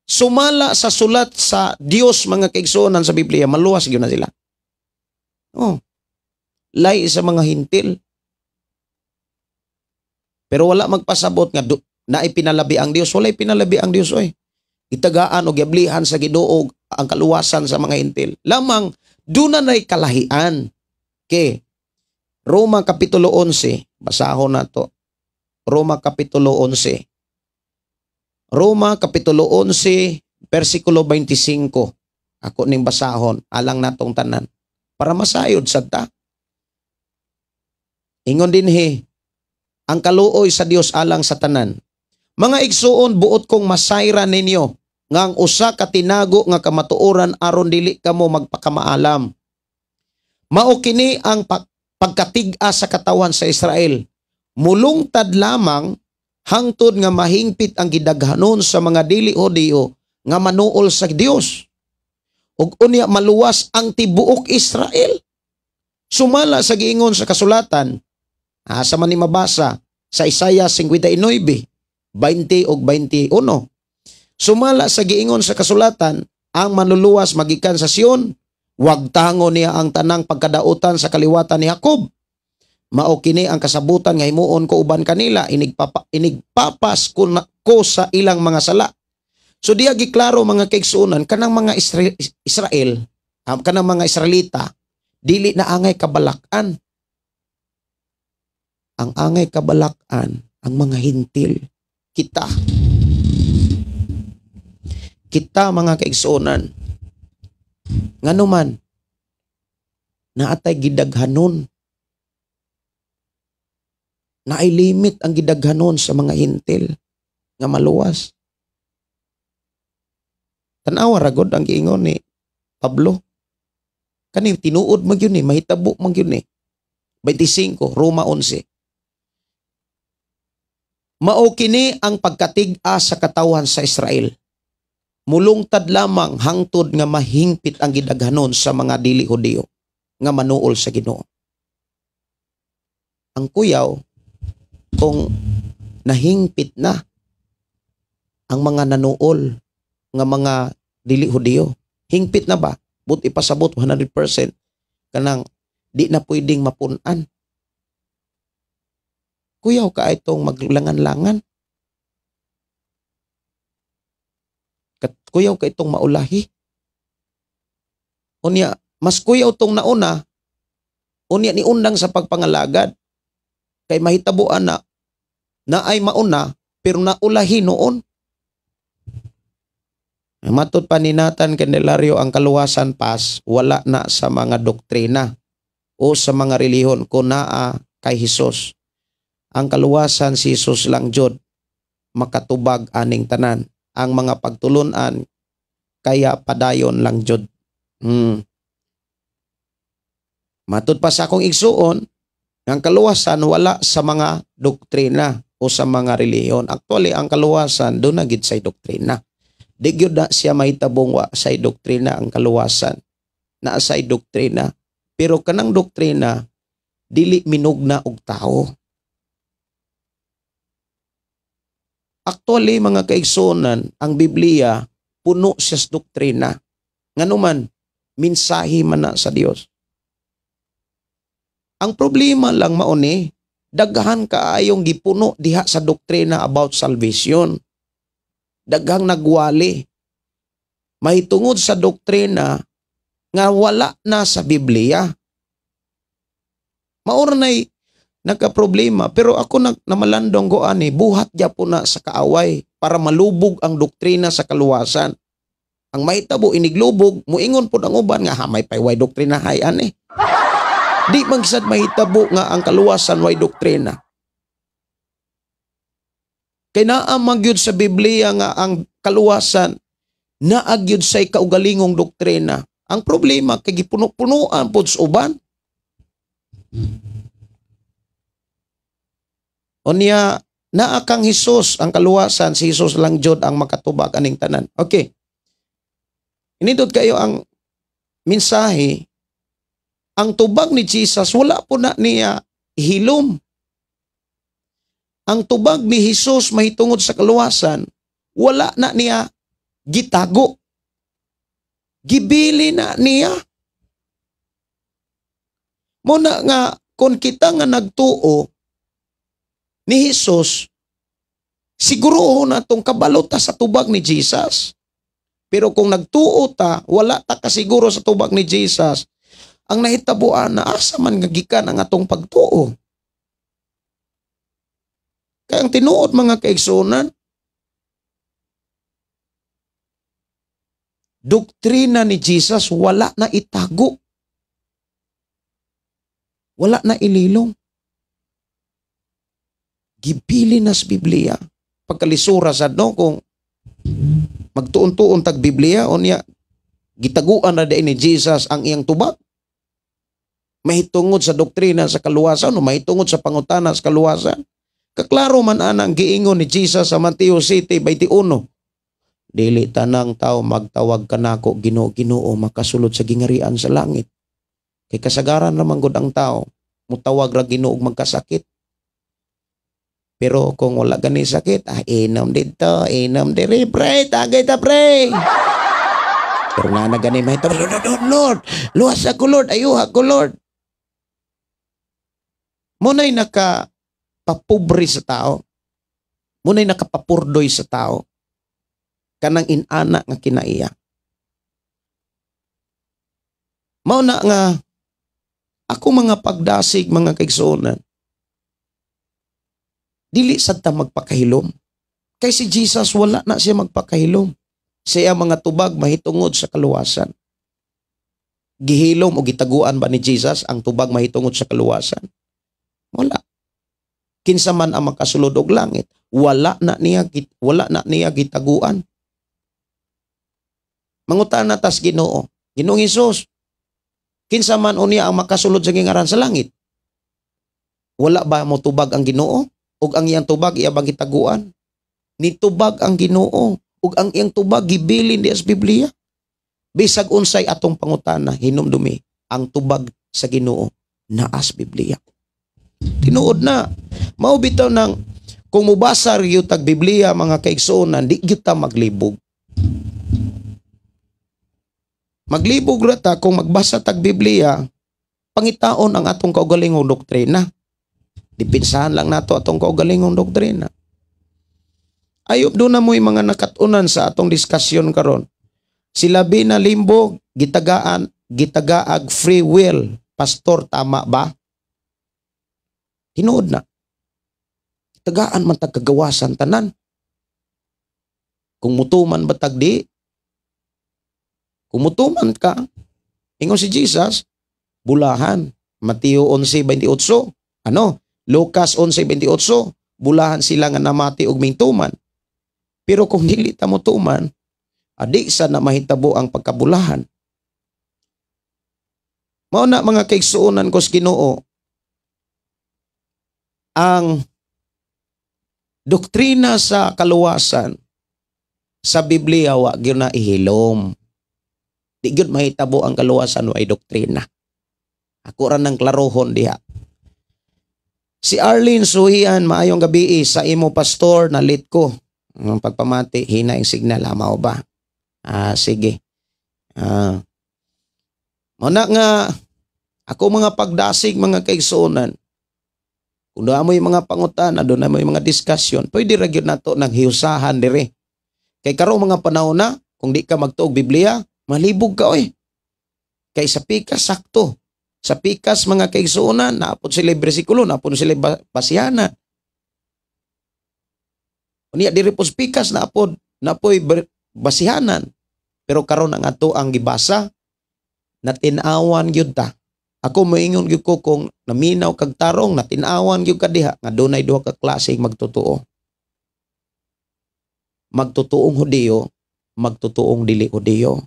sumala sa sulat sa Dios mga kaigsuonan sa Biblia, maluwas gyud na sila. Oh. Lay sa mga hintil. Pero wala magpasabot nga naipinalabi ang Dios. Wala ipinalabi ang Dios oy. Itagaan o giablihan sa Ginoo ang kaluwasan sa mga hintil. Lamang duna nay kalahian. Okay. Roma Kapitulo 11, basahon nato. Roma Kapitulo 11. Roma Kapitulo 11, versikulo 25. Ako ning basahon alang natong tanan para masayod sad ta. Ingon dinhi, ang kaluoy sa Dios alang sa tanan. Mga igsuon, buot kong masayran ninyo nga ang usa ka tinago nga kamatuoran aron dili kamo magpakamaalam. Mao kini ang pagkatig-a sa katawan sa Israel. Mulungtad lamang hangtod nga mahingpit ang gidaghanon sa mga dili Hudiyo nga manuol sa Dios. Ug unya maluwas ang tibuok Israel. Sumala sa giingon sa kasulatan, asa man ni mabasa sa Isaiah 59, 20 ug 21. Sumala sa giingon sa kasulatan, ang manluluwas magikan sa Sion, wagtango niya ang tanang pagkadautan sa kaliwatan ni Jacob. Mao kini ang kasabutan nga himuon ko uban kanila, inigpapas ko sa ilang mga sala. So diya giklaro, mga kaigsuonan, kanang mga Israel, kanang mga Israelita, dili na angay kabalak-an. Ang angay kabalak-an ang mga Hentil. Kita. Kita, mga kaigsuonan. Ngano man naatay gidaghanon, naay limit ang gidaghanon sa mga Hentil nga maluwas. Tanawa ragod ang giingon ni Pablo. Kani tinuod man gyud ni, mahitabo man gyud ni. 25, Roma 11. Mao kini ang pagkatig-a sa katawhan sa Israel. Mulungtad lamang hangtod nga mahingpit ang gidaghanon sa mga dili Hudiyo nga manuol sa Ginoo. Ang kuyaw kung nahingpit na ang mga nanuol nga mga dili Hudiyo. Hingpit na ba? But ipasabot 100% kanang di na pwedeng mapun-an. Kuyaw ka itong maglangan-langan. Kuyaw ka itong maulahi. Unya, mas kuyaw tong nauna, unya ni undang sa pagpangalagad. Kay mahitabuan na, na ay mauna, pero naulahi noon. Matod pa ni Nathan Candelario, ang kaluwasan pas, wala na sa mga doktrina o sa mga relihiyon kung naa kay Hesus. Ang kaluwasan si Hesus lang jud makatubag aning tanan. Ang mga pagtulunan kaya padayon lang jud. Matod pa sa akong igsuon, ang kaluwasan wala sa mga doktrina o sa mga relihiyon. Actually, ang kaluwasan doon na gid sa doktrina. Di gyud na siya mahitabong wa sa doktrina ang kaluwasan. Naa sa doktrina. Pero kanang doktrina, dili minugna og tao. Actually, mga kaigsuonan, ang Biblia puno siya sa doktrina. Nganuman, mensahe man na sa Dios. Ang problema lang mao ni, daghan kaayong gipuno diha sa doktrina about salvation. Daghang nagwali. Mahitungod sa doktrina nga wala na sa Biblia. Maura na'y nagka-problema. Pero ako namalandong ko ani, buhat gyapon na sa kaaway para malubog ang doktrina sa kaluwasan. Ang mahitabo iniglubog, muingon pod ang uban nga hamay pay way doktrina hay ani. Di man sad mahitabo nga ang kaluwasan way doktrina. Kay naa man gyud sa Biblia nga ang kaluwasan naa gyud say kaugalingong doktrina. Ang problema kay gipuno-punuan pod sa uban. Unya naa kang Hesus ang kaluwasan, si Hesus lang jud ang makatubag aning tanan. Okay. Inindot kayo ang mensahe. Ang tubag ni Jesus wala po na niya hilom. Ang tubag ni Jesus mahitungod sa kaluwasan, wala na niya gitago. Gibili na niya. Muna nga, kung kita nga nagtuo ni Jesus, siguro na itong kabalo ta sa tubag ni Jesus. Pero kung nagtuo ta, wala ta kasiguro sa tubag ni Jesus, ang nahitabuan na asa man nga gikan ang atong pagtuo. Kaya ang tinuod, mga kaigsuonan, doktrina ni Jesus wala na itago. Wala na ililong. Gibili na sa Biblia. Pagkalisura sad no, kung magtuon-tuon tag Biblia, unya gitaguan na din ni Jesus ang iyang tubag. Mahitungod sa doktrina sa kaluwasan o mahitungod sa pangutana sa kaluwasan. Kaklaro man anang giingon ni Jesus sa Mateo 7:21. Dili tanang tao magtawag kanako Ginoo, Ginoo makasulod sa gingarian sa langit. Kay kasagaran ra man gud ang tao mutawag ra Ginoo og magkasakit. Pero kung wala gani sakit, inom dito, inom diri, pre, tagay ta, pre. Pero nga na gani mahitabo, Lord, Lord, Lord, luwas ako, Lord, ayuha ko, Lord. Muna'y nakapapobre sa tao. Muna'y nakapapurdoy sa tao. Kanang inana nga kinaiya. Mao na nga ako mga pagdasig, mga kaigsuonan, dili sad ta magpakahilom. Kay si Jesus wala na siya magpakahilom. Siya mga tubag mahitungod sa kaluwasan. Gihilom o gitaguan ba ni Jesus ang tubag mahitungod sa kaluwasan? Wala. Kinsa man ang makasulod og langit, wala na niya gitaguan. Mangutana tas Ginoo, Ginoong Hesus, kinsa man unya ang makasulod sa gingaran sa langit? Wala ba mo tubag ang Ginoo? Ug ang iyang tubag iya bang gitaguan? Nitubag ang Ginoo ug ang iyang tubag gibilin diha sa Biblia. Bisag unsay atong pangutana, hinumdumi ang tubag sa Ginoo naa sa Biblia. Tinuod na. Mao bitaw nang kung mobasa gyud tag Biblia, mga kaigsuonan, di gyud ta maglibog. Maglibog ra ta kung magbasa tag Biblia, pangitaon ang atong kaugalingong doktrina. Dipinsahan lang nato atong kaugalingong doktrina. Ayop doon na mo'y mga nakatunan sa atong diskusyon karon. Sila na limbo, gitagaan, gitagaag free will. Pastor, tama ba? Tinuod na. Tagaan man tag kagawasan tanan. Kung mutuman ba tag di? Kung mutuman ka, ingon si Jesus, bulahan. Mateo 11:28. Ano? Lucas 11:28. Bulahan sila nga namati og mingtuman. Pero kung dili ta motuman, adi sa na mahitabo ang pagkabulahan. Mao na, mga kaigsuonan ko sa Ginoo, ang doktrina sa kaluwasan sa Biblia wa gyud na ihilom. Di gyud mahitabo ang kaluwasan way doktrina. Ako ra nang klarohon diha. Si Arlene Suhian, maayong gabi sa imo, pastor, nalit ko. Ang pagpamati, hina yung signal, ha, mao ba? Ah, sige. Mao na nga ako mga pagdasig, mga kaigsuonan. Kung doon mo yung mga pangutana, doon mo yung mga discussion, pwede ra gyud nato nang hiusahan dire. Kay karong mga panahon na, kung di ka magtuog Biblia, malibog ka oy. Kay sa pikas sakto. Sa pikas, mga kaigsuonan, naapod sila bersikulo, naapod sila basihanan. Unya diri po sa pikas naapod, napoy basihanan. Pero karon ang ato ang gibasa, natinawan gyud ta. Ako moingon gyud ko kung naminaw kag tarong, natinawan gyud ka diha nga dunay duha ka klase magtotoo. Magtotoong Hudiyo, magtotoong dili Hudiyo.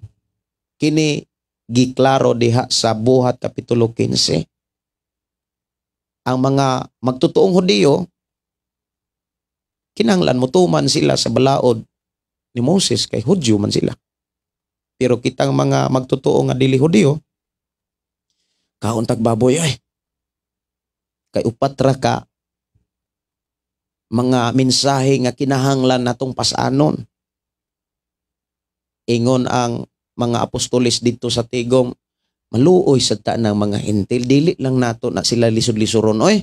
Kini giklaro diha sa Buhat Kapitulo 15. Ang mga magtotoong Hudiyo, kinahanglan motuman sila sa balaod ni Moses kay Hudyo man sila. Pero kitang mga magtotoo nga dili Hudiyo, kaon tag baboy ay. Kay upat ra ka mga mensahe nga kinahanglan natong pasanon. Ingon ang mga apostoles dito sa Tigom, maluoy sa ta ng mga Hentil, dili lang nato na sila lisod-lisuron oy.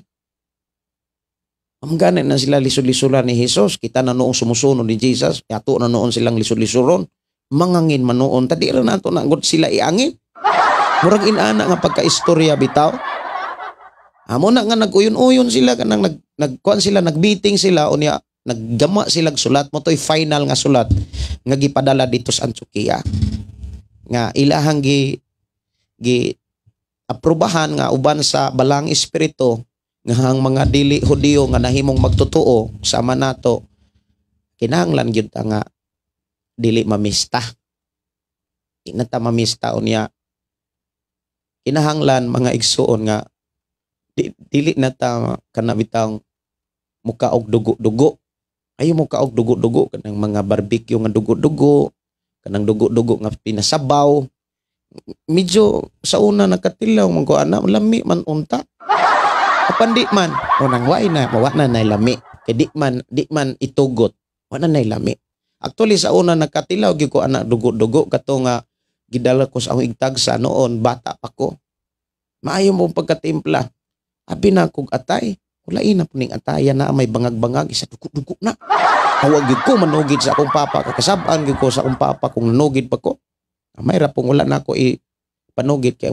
Amganan na sila lisod-lisuran ni Jesus, kita na noong sumusunod ni Jesus, ato na noon silang lisod-lisuron, mangangin manoon, tadi ra nato na gud sila iangin. Murag inana nga pagkaistorya bitaw. Amo na nga nag-uyon-uyon sila kanang nagkuan sila, nag-meeting sila unya naggama sila sulat mo to'y final nga sulat nga gipadala dito sa Antioquia nga ilahang gi gi aprobahan nga uban sa balang espiritu nga ang mga dili Hudiyo nga nahimong magtotoo sama nato kinahanglan gyud ta nga dili mamista. Di na ta mamista unya. Kinahanglan mga igsuon nga dili na ta kana bitang muka og dugo-dugo. Ayo muka og dugo-dugo kanang mga barbecue nga dugo-dugo, kanang dugo-dugo nga pinasabaw. Medyo sa una nakatilaw man ko ana, lami man unta. Apan di man, o nang wa na, wa na nay lami. Kay di man itugot, wa na nay lami. Actually sa una nakatilaw gyud ko ana dugo-dugo kato nga gidala ko sa akong igtagsa noon bata pa ko. Maayo mo pagkatimpla. Abi na kog atay, ulain na puning ataya na may bangag-bangag isa dugo-dugo na. Awag gyud ko manugid sa akong papa, kakasab-an gyud ko sa akong papa kung nanugid pa ko. May ra pong wala na ako i panugid kay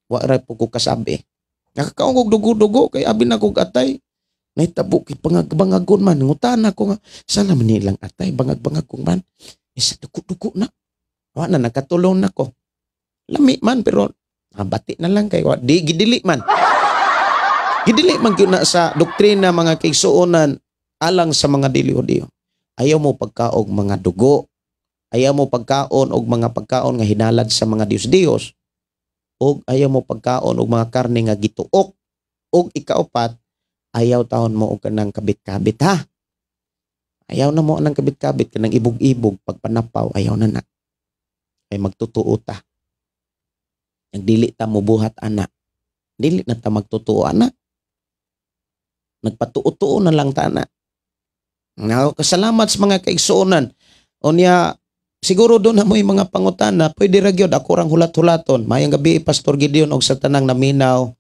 wa ra po ko kasabi. Nakakaon kog dugo-dugo kay abi na kog atay. Nahitabo kay bangag-bangagon man. Ngutana ko nga sana man nilang atay bangag-bangag kong man. Isa dugo-dugo na. Wa na nakatulong na ko. Lami man pero bati na lang kay wa di gidili man. Gidili man gyud na sa doktrina mga kaigsuonan alang sa mga dili Hudiyo. Ayaw mo pagkaog mga dugo. Ayaw mo pagkaon og mga pagkaon nga hinalad sa mga Diyos-Diyos. Og ayaw mo pagkaon og mga karne nga gituok. Og ikaupat, ayaw taon mo og kanang kabit-kabit ha. Ayaw na mo anang kabit-kabit kanang ibog-ibog pagpanapaw, ayaw na na. Ay magtotoo ta. Nagdili ta mo buhat ana. Dili na ta magtotoo ana. Nagpatuo-tuo na lang ta ana. Now, kasalamat sa mga kaigsuonan. Unya, siguro doon na mo yung mga pangutana, pwede ra gyud ako rang hulat-hulaton. Mayang gabi Pastor Gideon og sa tanang naminaw.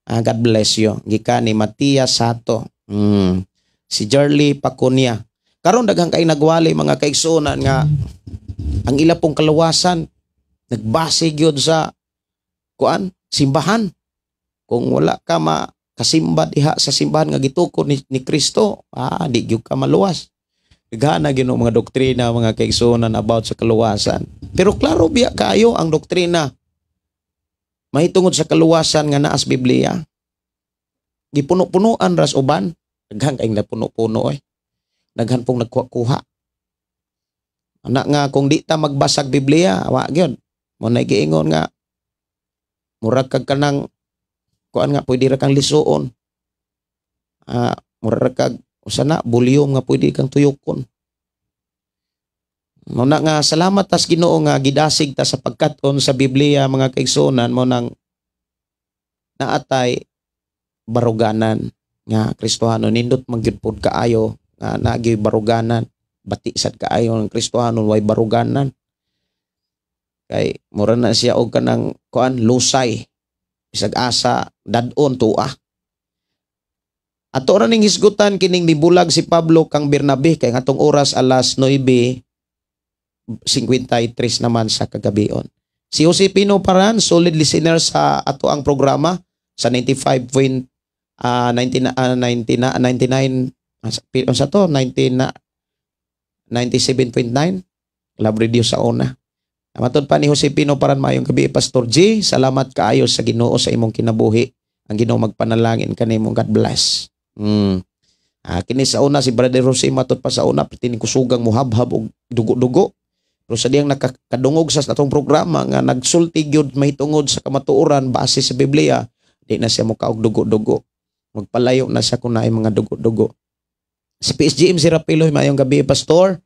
God bless you. Gikan ni Matias Sato. Si Jarly Pacunia. Karon daghang kay nagwali mga kaigsuonan nga ang ila pong kaluwasan nagbase gyud sa kuan simbahan. Kung wala ka makasimba diha sa simbahan nga gitukod ni Kristo, di gyud ka maluwas. Gana gyud mga doktrina mga kaigsuonan about sa kaluwasan. Pero klaro biya kaayo ang doktrina mahitungod sa kaluwasan nga naas Biblia. Gipuno-punuan ras uban, daghan kayong napuno-puno oy. Daghan pong nagkuha-kuha. Ana nga kung di ta magbasag Biblia, wa gyud. Mo na giingon nga murag kag kanang kuan nga pwede ra kang lisuon. Murag kag usa na bulyom nga pwede kang tuyokon. Mo na nga salamat tas Ginoo nga gidasig ta sa pagkat-on sa Biblia mga kaigsuonan mo nang naatay baruganan nga Kristohano nindot man gyud pod kaayo nga nagyoy baruganan, bati sad kaayo ng Kristohano way baruganan. Kay mura na siya og kanang kuan lusay bisag asa dad-on tuwa. Ato ra ning hisgutan kining nibulag si Pablo kang Bernabe kay ngatong oras alas 9:53 naman sa kagabion. Si Jose Pino Paran, solid listener sa ato ang programa sa 95 99 sa to 97.9 Love Radio sa una. Matod pa ni Jose Pino Paran, maayong gabi Pastor G, salamat kaayo sa Ginoo sa imong kinabuhi. Ang Ginoo magpanalangin kanimo, God bless. Kini sa una si Brother Jose matod pa sa una piti ni kusugang muhabhab og dugo-dugo. Pero sa diyang nakakadungog sa atong programa nga nagsulti gyud mahitungod sa kamatuoran base sa Biblia, di na siya mukaog dugo-dugo. Magpalayo na siya kung naay mga dugo-dugo. Si PSGM si Rapiloy, maayong gabi Pastor.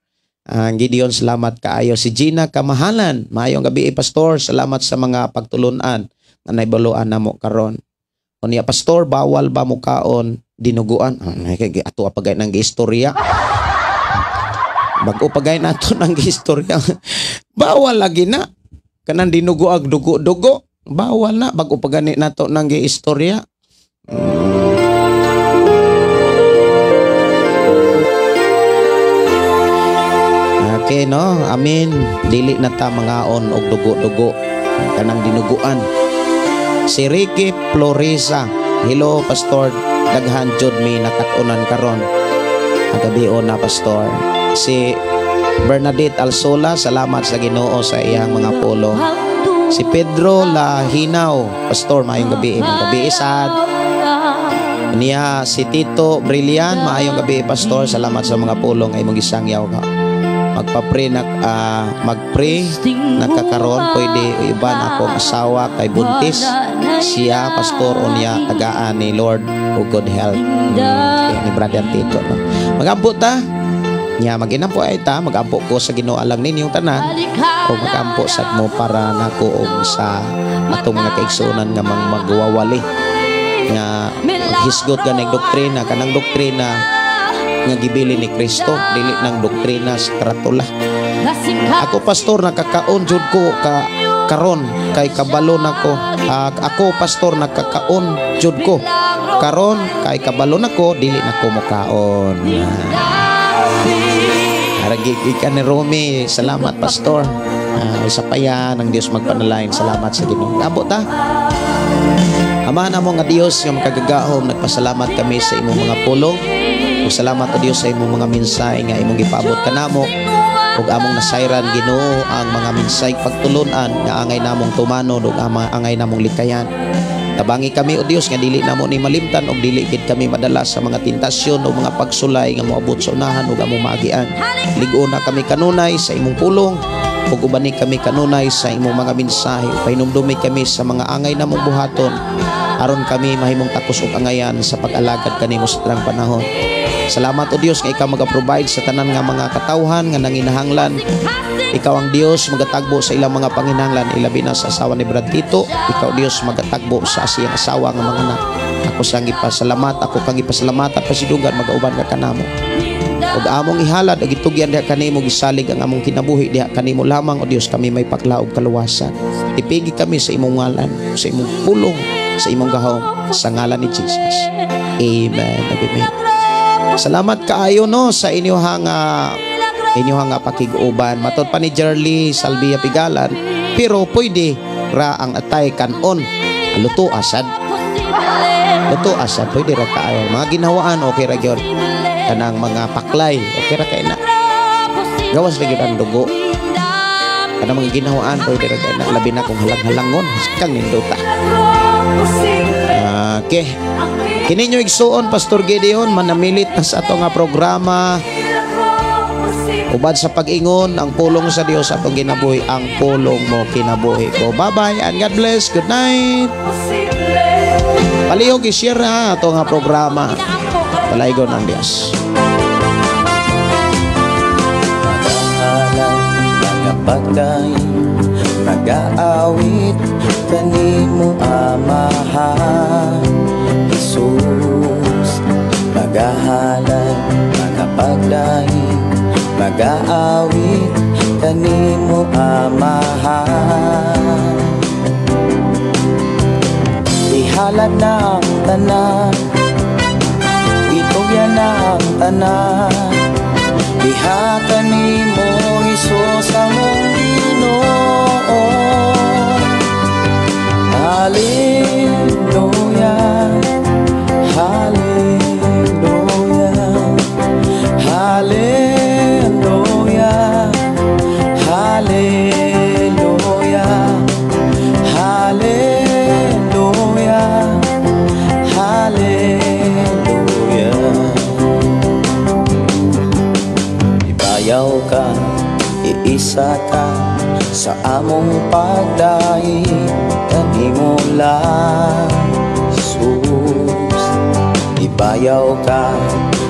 Gideon, salamat kaayo. Si Gina Kamahalan, maayong gabi Pastor, salamat sa mga pagtulunan nga naibaluan namo karon. Unya Pastor, bawal ba mukaon dinuguan? Ato pagay nang giistorya. Bag-o pagay nato nang giistorya. Bawal lagi na kanang dinuguag dugo-dugo. Bawal na bag-o pagani nato nang giistorya. Okay no, amin. Dili na ta mangaon og dugo-dugo kanang dinuguan. Si Ricky Floresa, hello Pastor, daghan jud mi nakat-unan karon. Agabion na Pastor. Si Bernadette Alsola, salamat sa Ginoo sa iyang mga pulong. Si Pedro Lahinaw, Pastor, maayong gabi. Maayong gabi sad. Niya si Tito Brillian, maayong gabi Pastor, salamat sa mga pulong ay imong gisangyaw ka. Magpa-pray na mag-pray nagkakaroon pwede iban akong asawa kay buntis siya, Pastor, unya tagaan ni Lord o good health. Okay, ni Brother Tito, no? Magampo ta nya, maginampo ay ta, magampo ko sa Ginoo alang ninyong tanan o magampo sad mo para nako og sa atong mga kaigsuonan nga mang magwawali nga maghisgot ganing doktrina, kanang doktrina nga gibili ni Kristo, dili nang doktrina sa karatula. Ako, Pastor, nakakaon jud ko ka karon kay kabalo nako. Ako, Pastor, nakakaon jud ko karon kay kabalo nako dili nako mokaon. Aragi ka ni Romy, salamat, Pastor. Isa pa yan ang Dios magpanalain. Salamat sa Ginoo. Abot ta. Ama namo nga Dios nga makagagahom, nagpasalamat kami sa imong mga pulong. Ug salamat o Dios sa imong mga mensahe nga imong gipaabot kanamo. Ug among nasayran, Ginoo, ang mga mensahe pagtulunan nga angay namong tumanon ug angay namong likayan. Tabangi kami, o Dios, nga dili namo ni malimtan ug dili gid kami madala sa mga tentasyon o mga pagsulay nga moabot sa unahan ug among maagian. Lig-on na kami kanunay sa imong pulong ug ubani kami kanunay sa imong mga mensahe. Pahinumdumi kami sa mga angay namong buhaton aron kami mahimong takos og angayan sa pag-alagad kanimo sa tanang panahon. Salamat, o Dios, nga ikaw maga-provide sa tanan nga mga katawhan nga nanginahanglan. Ikaw ang Dios magatagbo sa ilang mga panginahanglan, ilabi na sa asawa ni Brad Tito. Ikaw, Dios, magatagbo sa siyang asawa nga mga anak. Ako sang ipasalamat, ako kang ipasalamat at pasidugan magauban ka kanamo. Ug among ihalad ug itugyan diha kanimo, gisalig ang among kinabuhi diha kanimo lamang, o Dios, kami may paklaog kaluwasan. Ipigi kami sa imong ngalan, sa imong pulong, sa imong gahom, sa ngalan ni Jesus. Amen. Amen. Salamat kaayo, no, sa inyong pakig-uban. Matod pa ni Jerly Salvia Pigalan, pero pwede ra ang atay kanon. Luto asad. Luto asad, pwede ra kaayo. Mga ginhawaan, okay ra gyud. Kanang mga paklay, okay ra kay na. Gawas ra gyud ang dugo. Kanang mga ginhawaan, pwede ra kay na. Labi na kung halang-halangon, kang nindota. Okay. Kini nyo igsuon, Pastor Gideon, manamilit na sa ato nga programa. Ubad sa pag-ingon, ang pulong sa Dios atong ginabuhi, ang pulong mo kinabuhi ko. Bye-bye and God bless. Good night. Palihog i-share ha ato nga programa. Palaygon ang Dios. Magahalay, magapagdaig, magaawit kanimo, Amahan Jesus. Magahalay, magapagdaig, magaawit kanimo, Amahan. Ihalad na ang tanan, itugyan na ang tanan, diha kanimo, Hesus, among Ginoo. Hallelujah, hallelujah, hallelujah, hallelujah, hallelujah, hallelujah. Ibayaw ka, iisa ka sa among pagdaig kanimo lang, Jesus. Ibayaw ka,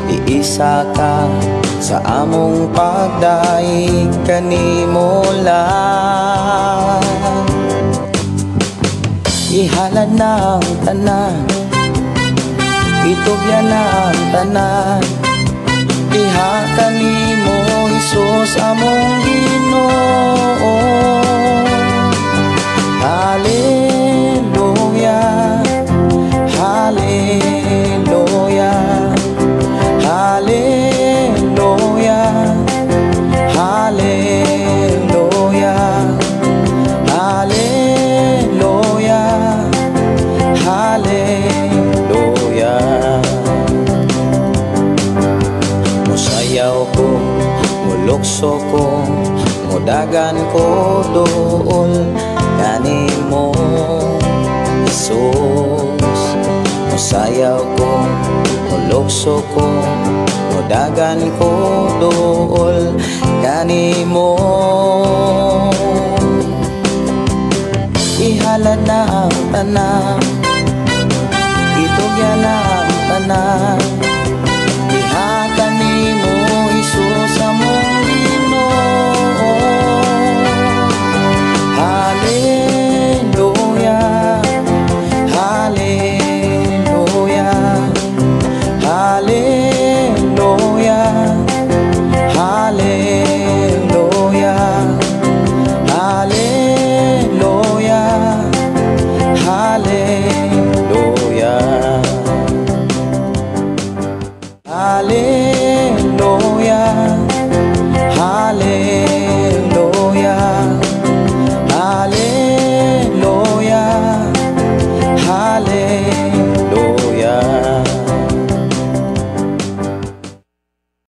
iisa ka sa among pagdaig kanimo lang. Ihalad na ang tanan, itugyan na ang tanan, diha kanimo, Hesus, among Ginoo. Hallelujah, hallelujah, hallelujah, hallelujah, hallelujah, hallelujah. Musayaw ko, mulukso ko, mudagan ko dool kanimo, Jesus. Musayaw ko, mulukso ko, Dagan ko duol kanimo. Ihalad na ang tanan, itugyan na ang tanan. Ihatag nimo, Hesus, among Ginoo. Hallelujah, Hallelujah, Hallelujah, Hallelujah, Hallelujah, Hallelujah.